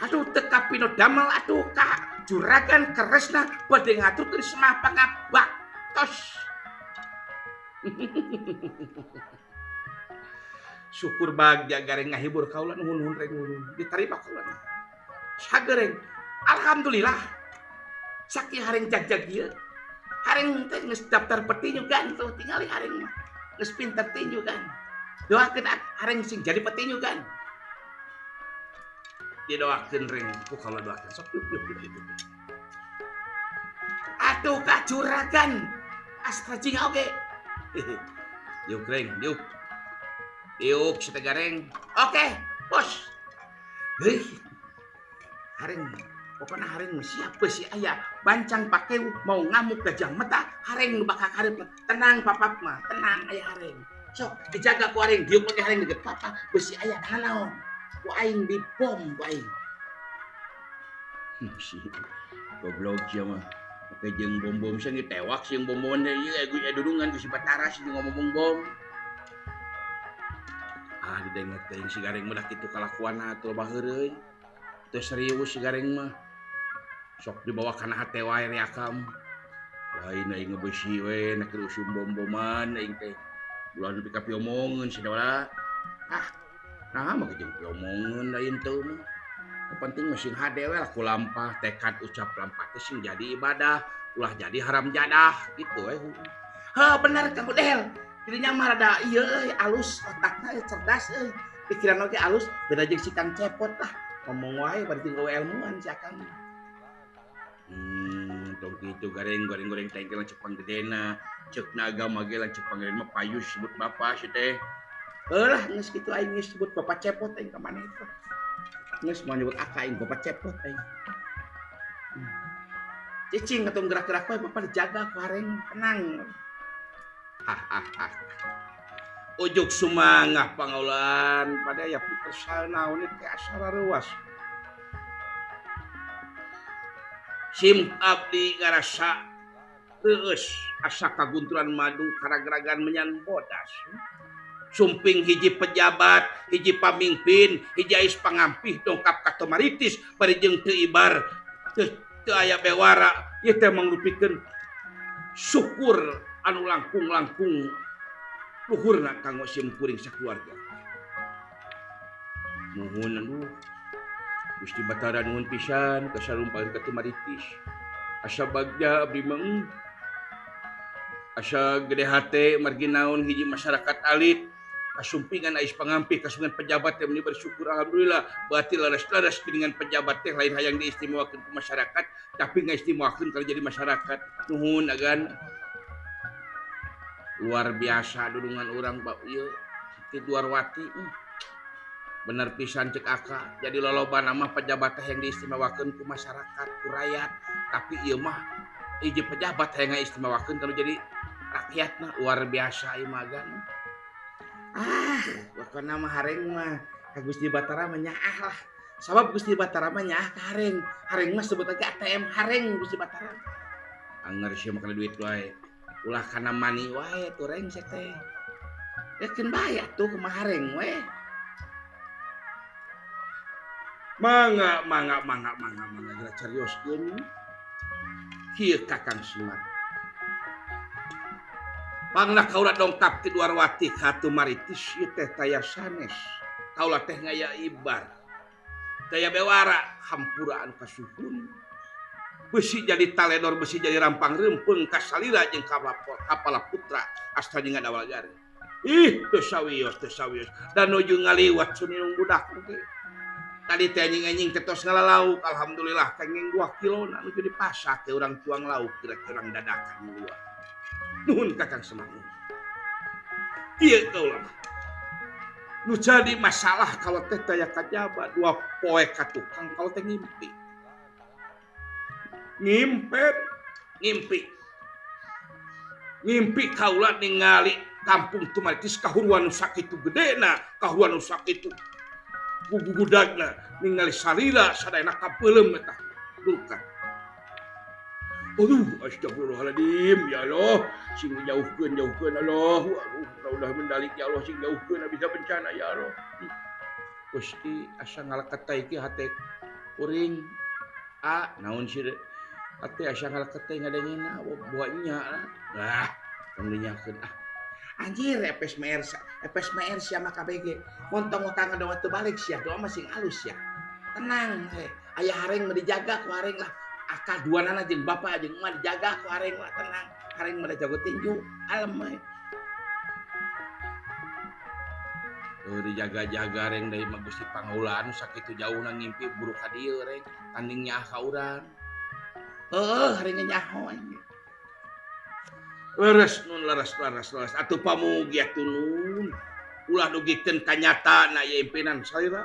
Aduh teu kapino damel atuh ka Juragan Kresna bade ngaturkeun semah pangabaktos. Syukur bagja gareng ngahibur kaula nuhun reng nuhun. Diterima kaula. Sagereng. Alhamdulillah. Sakieu hareng jag-jag ieu. Hareng teh geus daftar petinju kan tuh tingali hareng mah. Geus pinter tinju kan. Doakeun hareng sing jadi petinju kan. Didoakeun reng ku kaula doakeun sok yuk yuk yuk yuk. Atuh ka Juragan Astra Jingga oge. Yuk reng yuk. Diuk si teh gareng. Oke, bos. Heuh. Hareng pokokna hareng siap sih aya bancang pakeu mau ngamuk gajah mata hareng nu bakal karep tenang papap mah tenang aya hareng. Sok dijaga ku hareng diuk lagi hareng deket papa besi aya naon. Ku aing dibom ku aing. Si goblok sia mah. Oke jeung bom-bom sia tewak sieun bom-boman teh ieu gue dudungan ku si Batara sih ngomong bom. Ah didenget teh si gareng mah kitu kalakuanna atuh loba heureuy. Teu serius si gareng mah. Sok dibawa kana hate wae reakam. Lain aing ngebeusi we na keur usum bom-boman aing teh. Ulah nepi ka piomongeun si Dawala. Ah, nah mah jeung piomongeun lain teu mah. Nu penting mah sing hade we lah ku lampah tekad ucap lampah teh sing jadi ibadah, ulah jadi haram jadah kitu we. Heuh bener Kang Udel. Dirinya mah rada ieu euy alus otakna cerdas euy. Pikiran oge alus beda jeung si Kang Cepot lah. Ngomong wae bari jeung ilmuan si Akang. Tong kitu gareng goreng-goreng teh ge lanceuk panggedena. Ceukna agama ge lanceuk panggedena mah payus sebut bapa si teh. Heuh lah geus kitu aing geus sebut Bapak Cepot aing ka maneh teh. Geus moal nyebut aka aing Bapak Cepot aing. Cicing atuh gerak-gerak wae Bapak dijaga ku hareng tenang. Hahaha. Ujuk sumangah pangaulan pada aya pikersal naon teh asa ruas. Sim abdi ngarasa reueus asa kagunturan madu karageragan menyan bodas. Sumping hiji pejabat, hiji pamimpin, hiji ais pangampih dongkap ka Tomaritis bari jeung teu ibar teu aya bewara ieu teh mangrupikeun syukur anu langkung-langkung luhurna kanggo sim kuring sakeluarga. Nuhun aduh. Gusti Batara nuhun pisan kasarumpaeun ka Tumaritis. Asa bagja abdi mah asa gede hate margi naon hiji masyarakat alit Kasumpingan ais pangampih kasumpingan pejabat teh meni bersyukur alhamdulillah berarti laras-laras dengan pejabat teh lain hayang diistimewakeun ku masyarakat tapi ngaistimewakeun kalau jadi masyarakat nuhun agan luar biasa dulungan urang bab ieu Siti Dwarwati bener pisan cek aka jadi loloba nama pejabat teh yang diistimewakeun ku masyarakat ku rakyat tapi ieu mah hiji pejabat hayang ngaistimewakeun kalau jadi rakyatna luar biasa ieu mah agan. Ah, pokona mah hareng mah ka Gusti Batara mah nyaah lah. Sabab Gusti Batara mah nyaah ka hareng. Hareng mah sebut aja ATM hareng Gusti Batara. Anger sia mah kana duit wae. Ulah kana mani wae tuh reng sia teh. Ya keun bae atuh kumaha hareng we. Mangga mangga mangga mangga mangga geura carioskeun. Kieu Kakang Semar. Pangna kaula dongkap ti Dwarwati ka Tumaritis ieu teh taya sanes. Kaula teh ngaya ibar. Taya bewara hampura anu kasuhun. Besi jadi taledor, besi jadi rampang reumpeng kasalira jeung kapala putra asta jeung awalgare. Ih, teu sawios, teu sawios. Dan nuju ngaliwat suninung budak oge. Tadi teh anjing-anjing teh tos ngalalauk, alhamdulillah kenging 2 kilo na nuju dipasak teh urang tuang lauk kira-kira urang dadakan dua. Nuhun Kakang Semar. Ieu kaula mah. Nu jadi masalah kalau teh taya kajaba 2 poe ka tukang kalau teh ngimpi. Ngimpet, ngimpi. Ngimpi kaula ningali kampung Tumaritis kahuruan nu sakitu gedena, kahuruan nu sakitu gugudagna ningali salila sadayana kapeuleum eta duka. Aduh, astagfirullahaladzim, ya Allah, sing jauhkeun, jauhkeun Allah, aduh, udah mendalik ya Allah, sing jauhkeun bisa bencana ya Allah. Gusti asa ngaleketai ki hate kuring, a naon sih hate asa ngaleketai ngadengena, buah nya lah, tong dinyakeun ah. Anjir, epes mer sia mah KBG. Montong ka ngadoa teu balik sia, doa mah sing alus sia. Tenang, aya hareng mah dijaga ku hareng lah. Aka duanana jeung bapa jeung emak dijaga ku hareng lah, tenang. Hareng mah jago tinju, alem we. Dijaga-jaga reng deui mah Gusti Pangaulaan sakitu jauhna ngimpi buruk ka dieu reng, tanding nyaah ka urang. Heueuh, hareng nyaho anjing. Leres nun leres leres leres atuh pamugi atuh nun. Ulah dugikeun kanyatana ieu impinan saya.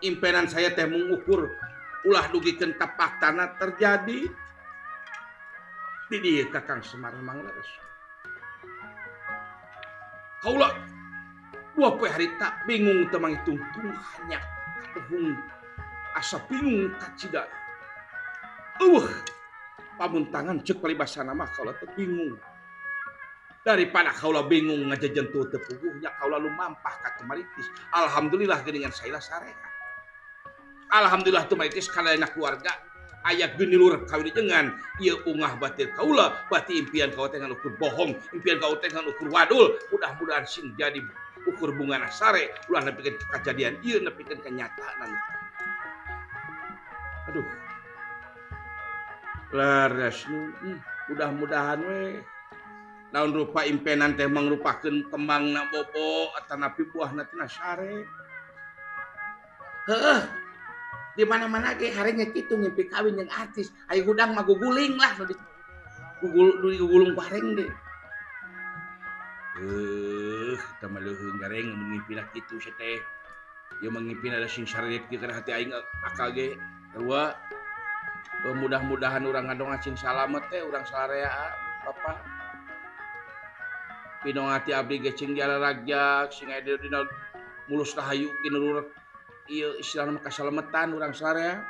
Impinan saya teh mengukur ulah dugikeun ka faktana terjadi. Di dieu Kakang Semar mang leres. Kaula 2 poe harita bingung teu mangitungtung hanya kaduhung asa bingung kacida. Eueuh pamuntangan ceuk paribasana mah kaula teh bingung. Daripada kaula bingung ngajajentuh teu puguhnya kaula lumampah ka Tumaritis. Alhamdulillah geuningan saila sarehat. Alhamdulillah Tumaritis kalayana keluarga aya geunilur kawilujengan ieu ungah batir kaula bati impian kaula teh ngan ukur bohong, impian kaula teh ngan ukur wadul. Mudah-mudahan sing jadi ukur bungana sare ulah nepikeun kajadian ieu nepikeun kenyataan. Aduh. Leres mudah-mudahan we naon rupa impenan teh mangrupakeun kembangna bobo atanapi buahna tina sare. Heueuh. Di mana-mana ge harengnya kitu ngimpi kawin jeung artis, aya hudang mah guguling lah nu digugulung ku hareng ge. Tah mah leuheung gareng mun ngimpina kitu sia teh. Ieu mah ngimpina da sing sareut kieu kana hati aing akal ge. Sarua. Mudah-mudahan urang ngadonga sing salamet teh urang sararea Bapak. Pinongati abdi ge cing jararagjag sing aya dina mulus rahayu ginurur ieu istilahna mah kasalametan urang sararea.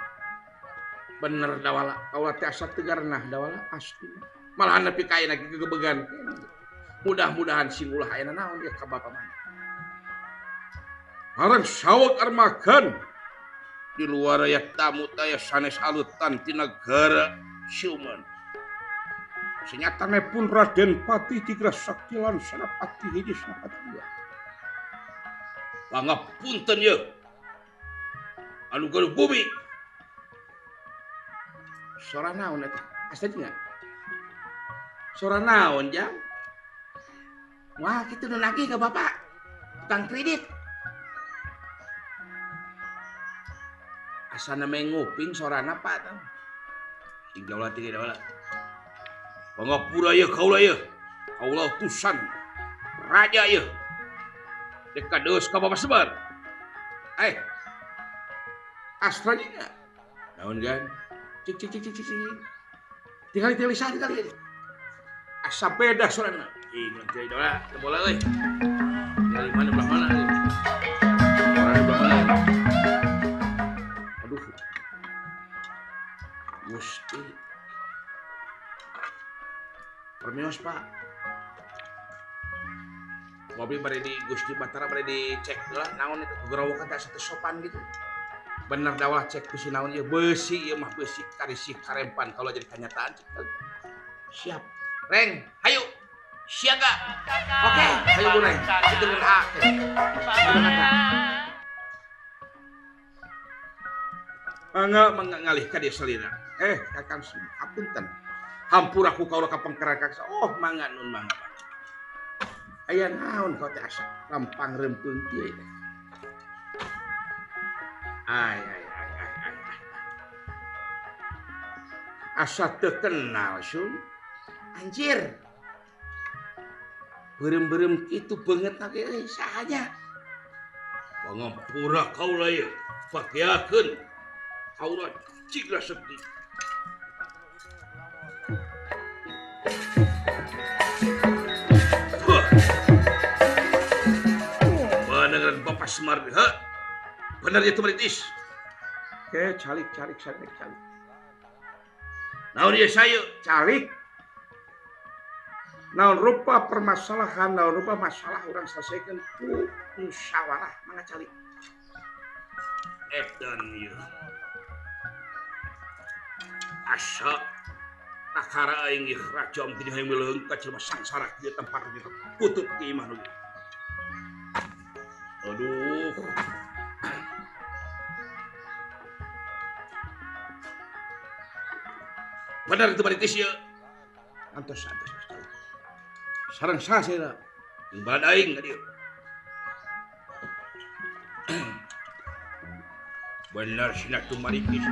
Bener dawala kaula teh asa tegarnah dawala asli. Malahan nepi ka ayeuna gegebegan. Mudah-mudahan sing ulah aya naon ieu ka bapa mana. Barang saweg armagan di luar aya tamu taya sanes alutan ti nagara Siuman. Senyatane pun Raden Patih Tigra Sakti lan Senapati hiji Senapati dua. Pangapunten ye. Anu gaduh bumi. Sora naon eta? Asa nya? Sora naon jang? Wah, kitu nu nagih ka bapak. Tukang kredit. Asana mah nguping sorana Pak tah. Sing daulah tiga daulah. Pangapura ieu kaula ieu. Kaula utusan raja ieu. Dek kadeus ka Bapak Semar. Eh. Astra nya. Naon gan? Cik cik cik cik cik. Tinggal tinggal sah tinggal. Asa beda sorana. Ih, tiga daulah, teu bola euy. Dari mana belah mana euy? Orang belah mana? Aduh. Gusti. Permios Pak. Mobil bari di Gusti Batara bari dicek lah naon itu gerawakan teh asa teu sopan gitu. Bener dawah cek besi naon ieu besi ieu mah besi karisi karempan kalau jadi kenyataan cek. Siap. Reng, hayu. Siaga. Oke, hayu Bu Reng. Itu dengan A. Mangga ngalih ka dieu salira. Kakang hapunten. Hampura ku kaula ka pengkeran kakak. Oh, mangga nun mangga. Aya naon kau teh asa rampang rempeung kieu teh. Ay ay ay ay ay. Asa teu kenal sun. Anjir. Beureum-beureum kitu beungeut na ge euy saha nya. Pangampura kaula ieu. Pakeakeun. Kaula cigra sekti. Bener Bapak Semar, ha? Bener itu Maritis. Oke, calik calik calik calik. Naon ieu sayu? Calik. Naon rupa permasalahan, naon rupa masalah urang selesaikan ku musyawarah mangga calik. Edan ieu. Asa takara aing ieu raja mungkin hayang meuleung ka jelema sangsara kieu tempat kieu kutub ki imah nu. Aduh. Bener itu Maritis ieu. Antos antos. Sareng saha sia? Jeung balad aing ka dieu. Bener sia tu Maritis.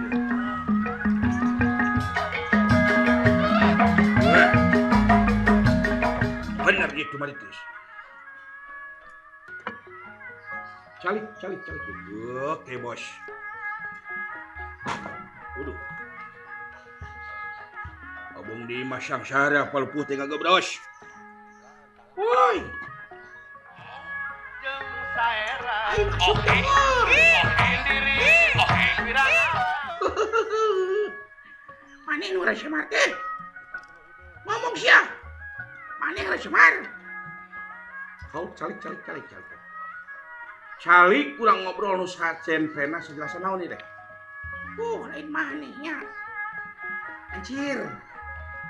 Bener itu Maritis. Calik calik calik. Oke bos. Waduh. Abang di masang sara palupuh teh gagabros. Woi. Ayo masuk dong. Mana nu Semar teh? Ngomong sia. Mana Semar? Kau calik calik calik calik. Calik kurang ngobrol nu sacentrena sejelasan naon ieu teh. Lain manehnya. Anjir.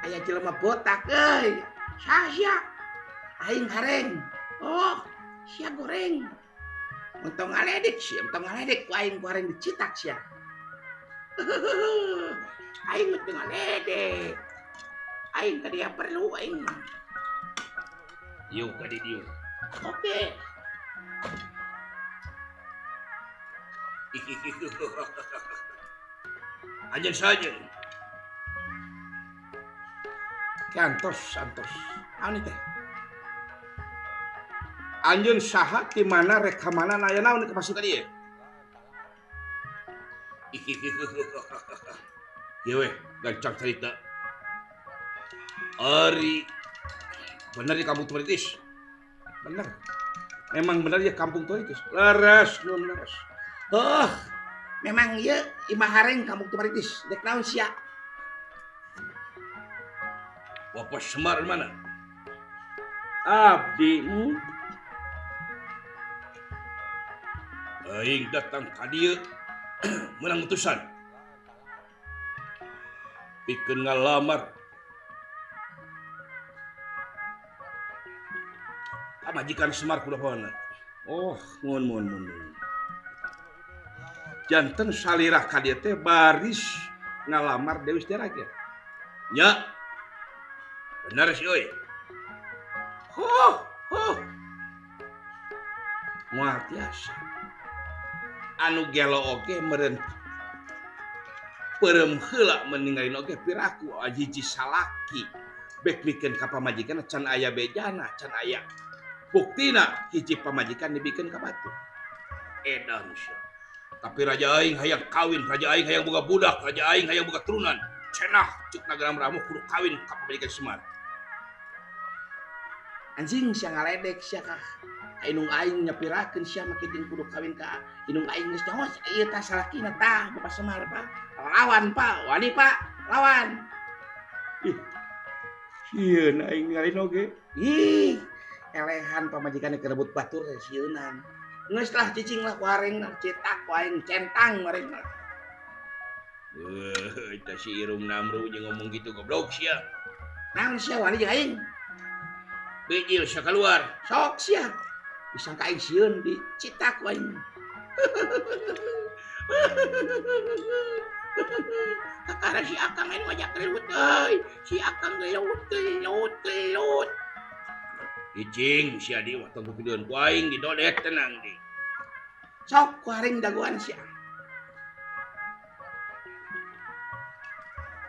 Aya jelema botak euy. Saha sia? Aing hareng. Oh, sia goreng. Untung ngaledek sia, untung ngaledek ku aing ku hareng dicitak sia. Aing mah teu ngaledek. Aing ka dia perlu aing mah. Yuk ka dieu. Oke. Anjeun saja. Antos, antos. Naon teh? Anjeun saha ti mana rek ka mana aya naon ka masuk ka dieu? Ieu we gancang carita. Ari bener di kampung Tumaritis. Bener. Memang bener ya kampung Tumaritis. Leres, nun leres. Oh, memang ieu imah hareng kampung Tumaritis. Dek naon sia? Bapak Semar mana? Abdi. Aing datang ka dieu meunang utusan. Pikeun ngalamar. Pamajikan Semar kudapawana. Oh, mun mun mun. Janten salirah ka dieu teh baris ngalamar Dewi Setiaraja. Nya. Bener sih euy. Huh, huh. Moal tiasa. Anu gelo oge meureun peureum heula meningalin oge piraku hiji salaki bek mikeun ka pamajikan can aya bejana can aya buktina hiji pamajikan dibikeun ka batur. Edan sia. Tapi raja aing hayang kawin, raja aing hayang boga budak, raja aing hayang boga turunan. Cenah cek nagara Ramu kudu kawin ka pamajikan Semar. Anjing sia ngaledek sia kah. Indung aing nyapirakeun sia make jeung kudu kawin ka indung aing geus nyaho ieu tah salakina tah Bapak Semar Pak. Lawan Pak, wani Pak, lawan. Ih. Sieun aing ngalin oge. Ih, elehan pamajikan kerebut batur teh sieunan. Geus lah cicing lah ku arengna cetak ku aing centang arengna. Heuh, eta si Irung Namru jeung ngomong gitu goblok sia. Naon sia wani jeung aing? Bijil sia keluar. Sok sia. Disangka aing sieun dicitak ku aing. Kakara si Akang aing ngajak ribut euy. Si Akang gelut gelut gelut. Cicing sia di waktu kupideun ku aing didodet tenang di. Sok ku aring dagoan sia.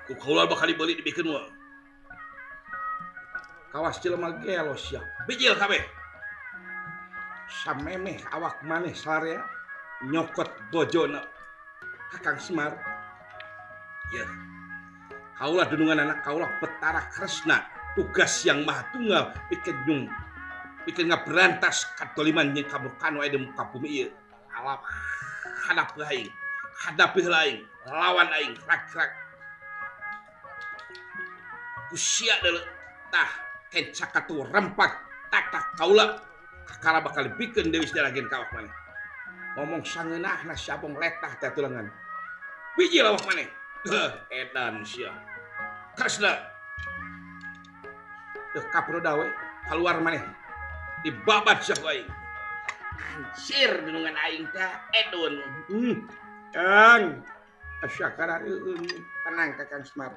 Ku kaula bakal dibeli dibikeun mah. Kawas jelema gelo sia. Bijil kabeh. Samemeh awak maneh salarea nyokot bojona Kakang Semar. Ya. Kaulah dunungan anak kaulah Betara Kresna, tugas yang maha tunggal pikeun nyung pikeun ngaberantas kadoliman jeung kabukan wae di muka bumi ieu. Alap hadap aing, hadapi heula aing, lawan aing rak-rak. Ku sia deuleu tah kencak katu rempak tak tak kaula kakara bakal dibikeun deui daragen ka awak maneh. Ngomong sangeunahna si Abong letah teh tulangan. Bijil awak maneh. Heuh, edan sia. Kresna. Teu kapro dawe keluar maneh. Dibabat sia ku aing. Anjir dunungan aing teh edun. Kang, asa karareueun. Tenang Kakang Semar.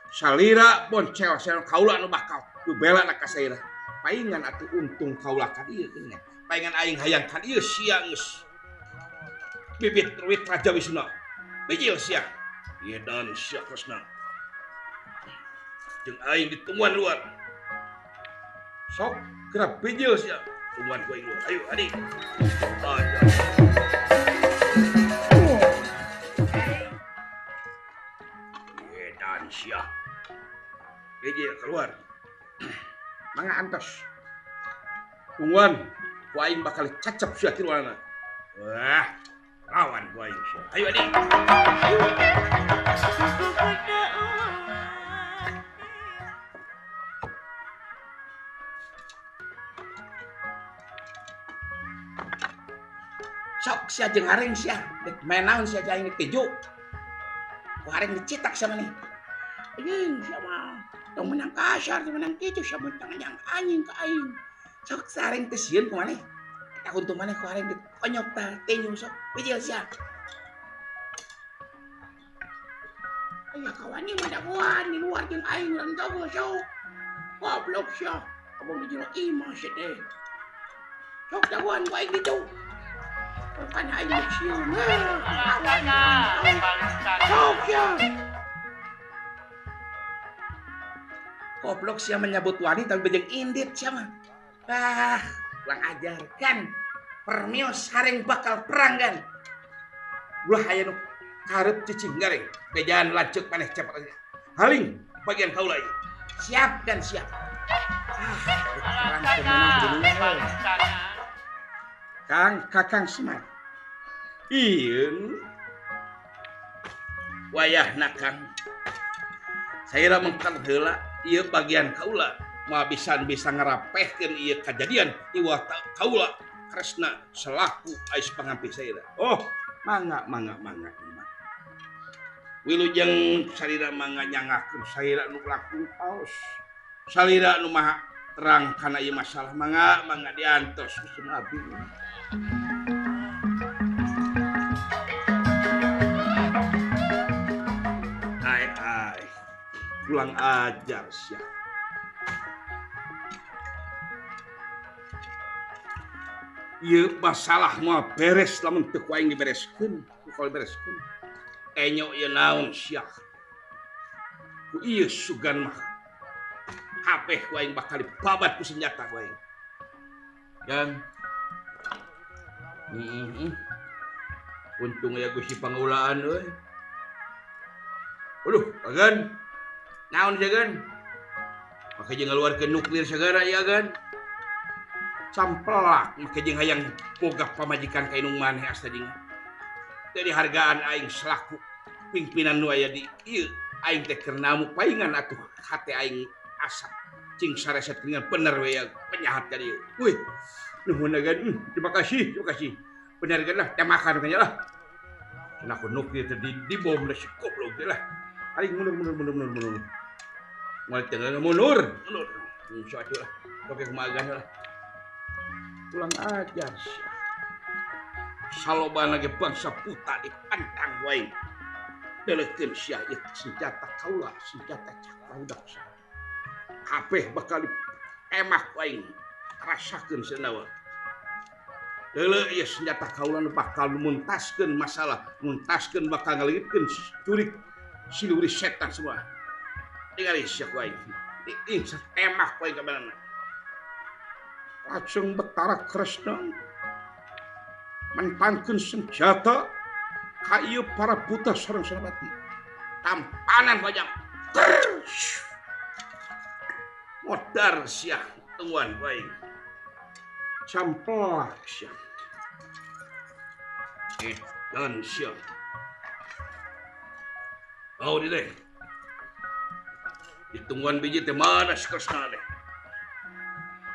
Salira boncel sia kaula anu bakal bela na ka saira. Paingan atuh untung kaula ka dieu geuning. Paingan aing hayang ka dieu sia geus. Bibit ruwit Raja Wisnu. Bijil sia. Edan sia Kresna. Jeung aing ditungguan luar. Sok geura bijil sia. Tungguan ku aing luar. Ayo adik. Aja. Edan sia. Bijil keluar. Mangga antos. Tungguan ku aing bakal cacep sia tiluanana. Wah, lawan ku aing sia. Ayo adik. Ayo. Sok sia jeung areng sia. Dek main naon sia aing dituju. Ku areng dicitak sia maneh. Anjing sia mah. Tong menang kasar, tong menang kitu sia mah yang anjing ka aing. Sok sareng teh sieun ku maneh. Eta untung maneh ku areng dikonyok tah tinju sok. Bijil sia. Aya kawani mah dagoan di luar jeung aing urang jago sok. Goblok sia. Abong di jero imah sia teh. Sok dagoan ku aing ditu. Kan aing sieun. Sok sia. Goblok sia menyebut wani tapi bejeng indit sia mah. Ah, kurang ajar kan. Permios hareng bakal perang kan. Ulah aya nu karep cicing gareng. Bejaan lanceuk maneh cepet aja. Haling bagian kaula ieu. Siap dan siap. Ah, perang teu meunang. Kang Kakang Semar. Ieun. Wayahna Kang. Saira mengkal heula ieu bagian kaula moal bisa ngarapehkeun ieu kajadian iwah kaula Kresna selaku ais pangampih saira. Oh, mangga mangga mangga. Wilujeng salira mangga nyangakeun salira nu langkung paos. Salira nu maha terang kana ieu masalah mangga mangga diantos ku abdi. Ai ai. Pulang ajar sia. Ieu masalah moal beres lamun teu ku aing dibereskeun, ku kaula bereskeun. Enyo ieu naon sia. Ku ieu sugan mah kabeh ku aing bakal dibabat ku senjata ku aing. Dan untung ya Gusti Pangaulaan euy. Aduh, agan. Naon jagan? Make jeung ngaluarkeun nuklir sagara ieu agan. Campelak make jeung hayang boga pamajikan ka indung maneh asta jeung. Teu dihargaan aing selaku pimpinan nu aya di ieu aing teh keur namu paingan atuh hate aing asa cing sareset dengan bener we ya penyahat ka dieu. Wih, nuhun agan. Terima kasih, terima kasih. Bener kan lah, temakan kan lah. Cenah ku nuklir teh di bom lah si goblok teh lah. Aing mundur mundur mundur mundur mundur. Moal teu mundur, mundur. Insya Allah lah. Oke kumaha lah. Pulang ajar sia. Salobana ge bangsa puta dipantang wae. Deulekeun sia ieu senjata kaula, senjata cakra udaksa. Kabeh bakal emak wae rasakeun cenah. Deuleu ieu senjata kaula nu bakal muntaskeun masalah, muntaskeun bakal ngaleungitkeun jurik siluri setan semua. Tingali sia ku aing. Emak ku aing kabanana. Lajeng Betara Kresna mentangkeun senjata ka ieu para buta sareng Senapati. Tampanan wajang. Modar sia tungguan ku aing. Camplak sia. Edan sia. Oh di deh. Ditungguan biji teh mana si Kresna deh.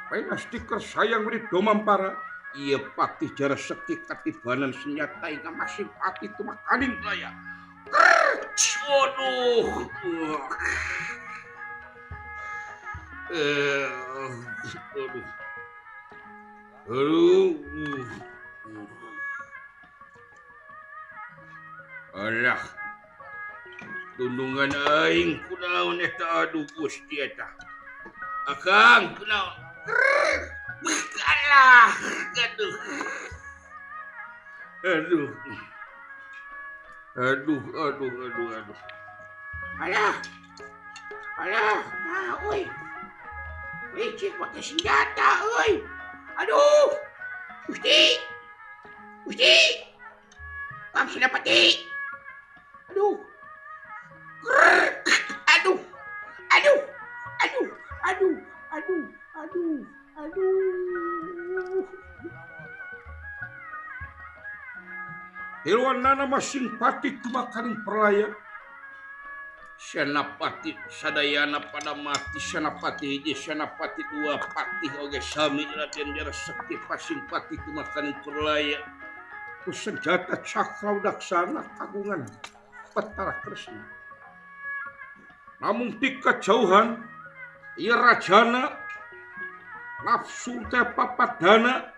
Paina stiker sayang beri domampara. Ieu patih jara sekti katibanan senjata inga masing patih tumakaning laya. Waduh. Aduh. Aduh. Alah. Tundungan aing kunaon eta aduh Gusti eta. Akang kunaon? Alah, aduh. Aduh. Aduh, aduh, aduh, aduh. Alah. Alah, nah euy. Licik pakai senjata euy. Aduh. Gusti. Gusti. Kang Senapati. Aduh. Aduh. Aduh. Aduh. Aduh. Aduh. Aduh. Aduh. Hilwanana masing pati tumakaning perlaya. Senapati sadayana pada mati, Senapati hiji, Senapati dua, patih oge sami Raden Jara Sekti pasing pati tumakaning perlaya. Ku senjata cakra udaksana kagungan Betara Kresna. Namun di kejauhan ieu rajana nafsu teh papadana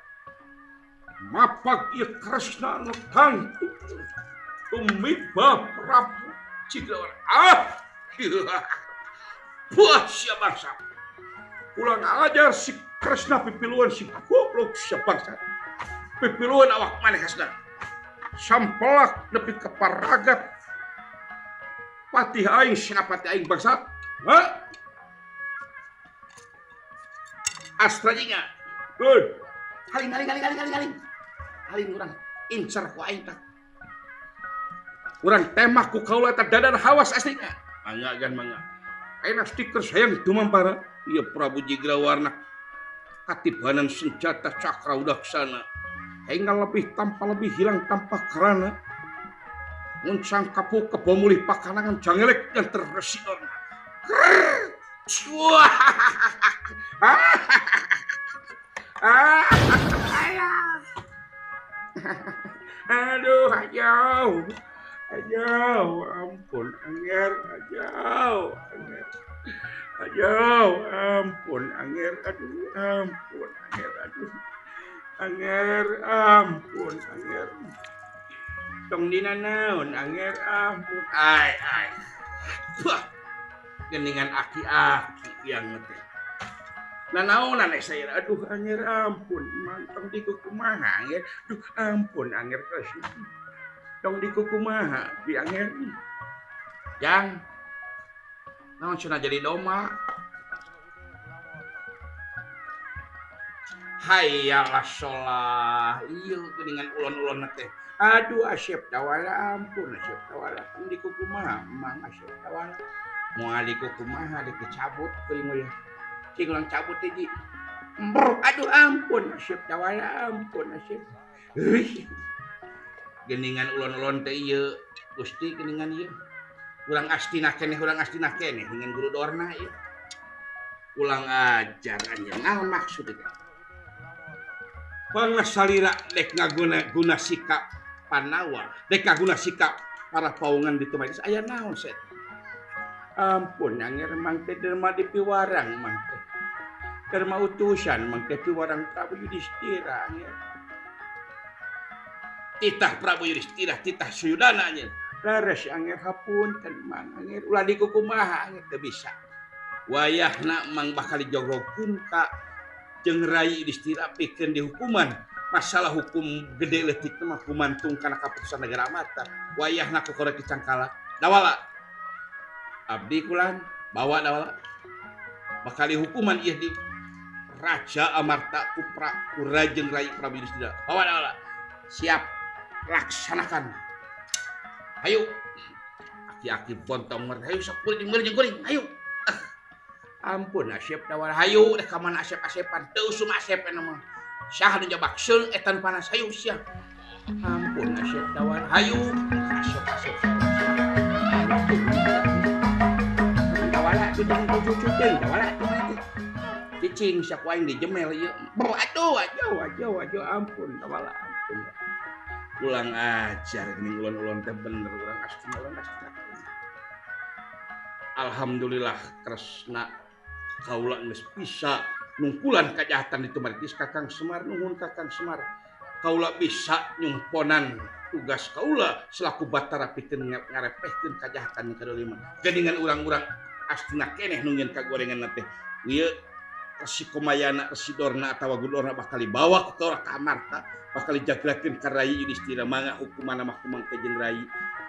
mapak ieu Kresna nu tangtu tumiba Prabu Ciglawar. Ah! Buah sia bangsa. Ulang ajar si Kresna pipiluan si goblok sia bangsa. Pipiluan awak maneh Kresna. Sampelak nepi ka paragat patih aing Senapati aing bangsa. Ha? Astra jinga. Heuh. Haling haling haling haling haling. Haling urang incer ku aing tah. Urang temak ku kaula eta dadan hawas aslinya. Mangga gan mangga. Ayeuna stiker sayang dumampara. Ieu Prabu Jigrawarna katibanan senjata cakra udaksana. Hingga lebih tanpa lebih hilang tanpa kerana. Muncang kapuk kebomulih pakanangan jangelek dan terresidorna. Aduh, ayo. Ayo, ampun, anger, ayo, anger. Ayo, ampun, anger, aduh, ampun, anger, aduh. Anger, ampun, anger. Tong dina naon, anger, ampun. Ai, ai. Wah, geningan aki-aki yang teh. Nanaonan saya, aduh Angger ampun, mantong dikukumaha Angger. Duh ampun Angger Kresna. Tong dikukumaha di Angger. Jang. Naon cenah jadi domba? Hayalah sholah. Ieu geuningan ulon-ulon teh. Aduh Asep Dawala ampun Asep Dawala. Tong dikukumaha Mang Asep Dawala. Moal dikukumaha dicabut kuring we. Cing urang cabut teh ji. Aduh ampun Asep Dawala ampun Asep. Euy. Geuningan ulon-ulon teh ieu Gusti geuningan ieu. Urang astinah keneh dengan guru Dorna ieu. Ulang ajar anjeun naon maksud teh? Pangasalira dek ngaguna guna sikap Panawa, dek ngaguna sikap para paungan di Tumaritis aya naon set. Ampun Angger mang teh derma di piwarang mang teh. Derma utusan mang teh piwarang Prabu Yudhistira Angger. Titah Prabu Yudhistira, titah Suyudana anjeun. Leres Angger hapunten mang Angger ulah dikukumaha Angger teu bisa. Wayahna mang bakal dijogrogkeun ka jeung Rai Yudhistira pikeun dihukuman. Masalah hukum gede leutik mah gumantung kana kaputusan negara Amarta. Wayahna kokorek dicangkala. Dawala. Abdi kulan bawa dawala. Bakal dihukuman ieu di Raja Amarta ku Rajeng Rai Prabu Yudhistira. Bawa dawala. Siap laksanakan. Ayo. Aki-aki bontong mer hayu sok kuring jeung jeung kuring. Ayo. Ampun Asep Dawala hayu deh ka mana Asep-asepan teu usum Asep eta mah. Saha nu jabak seung eta nu panas hayu sia. Ampun Asep Dawala hayu Asep-asep. Dawala teu cucu teuing Dawala teh. Cicing sia ku aing dijemel ieu. Aduh aduh aduh aduh ampun Dawala ampun. Ulang ajar geuning ulon-ulon teh bener urang astina urang astina. Alhamdulillah Kresna kaula geus bisa nungkulan kajahatan di Tumaritis Kakang Semar nuhun Kakang Semar. Kaula bisa nyumponan tugas kaula selaku Batara pikeun ngarepehkeun kajahatan ka lima. Geuningan urang-urang astina keneh nu nyieun kagorengan teh. Ieu Resi Komayana, Resi Dorna atawa Gudorna bakal dibawa ku ka Amarta, bakal dijagrakeun ka Rai Yudhistira mangga hukumanna mah kumangke jeung Rai.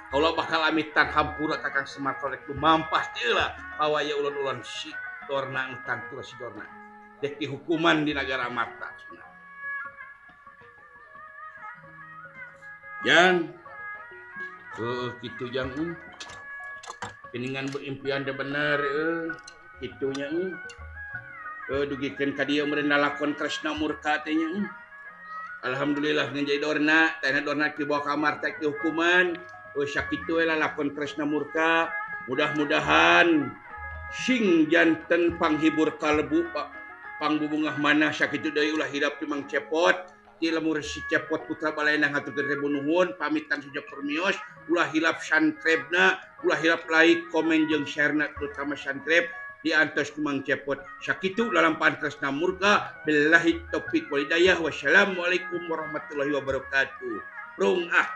Kaula bakal amitan hampura Kakang Semar korek lumampah teu lah pawaya ulun-ulun si Dorna nu tangtu si Dorna. Dek dihukuman di nagara Amarta cenah. Jang heueuh kitu jang Geningan berimpian teh bener euy kitu nya dugikeun ka dieu meureun lalakon Kresna murka teh nya Alhamdulillah ngan jadi Dorna, teh Dorna dibawa ka Amarta dihukuman. Oh sakitu we lalakon Kresna murka. Mudah-mudahan sing janten panghibur kalbu pangbubungah manah sakitu deui ulah hilap ti Mang Cepot. Ti lemur si Cepot putra Balaena ngaturkeun ribu nuhun pamitan sejak permios ulah hilap subscribe-na, ulah hilap like, komen jeung share-na terutama subscribe diantos ku Mang Cepot. Sakitu lalampahan Kresna murka billahi taufik wal hidayah. Wassalamualaikum warahmatullahi wabarakatuh. Rung ah.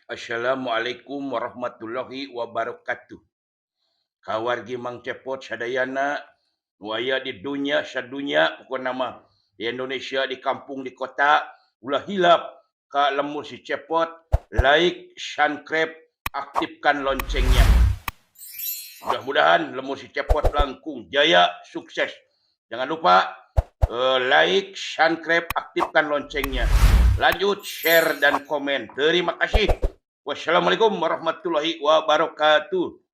Assalamualaikum warahmatullahi wabarakatuh. Kawargi Mang Cepot sadayana nu aya di dunya sadunya pokona mah di Indonesia, di kampung, di kota, ulah hilap ka lemur si Cepot, like, subscribe, aktifkan loncengnya. Mudah-mudahan lemur si Cepot langkung jaya sukses. Jangan lupa like, subscribe, aktifkan loncengnya. Lanjut share dan komen. Terima kasih. Wassalamualaikum warahmatullahi wabarakatuh.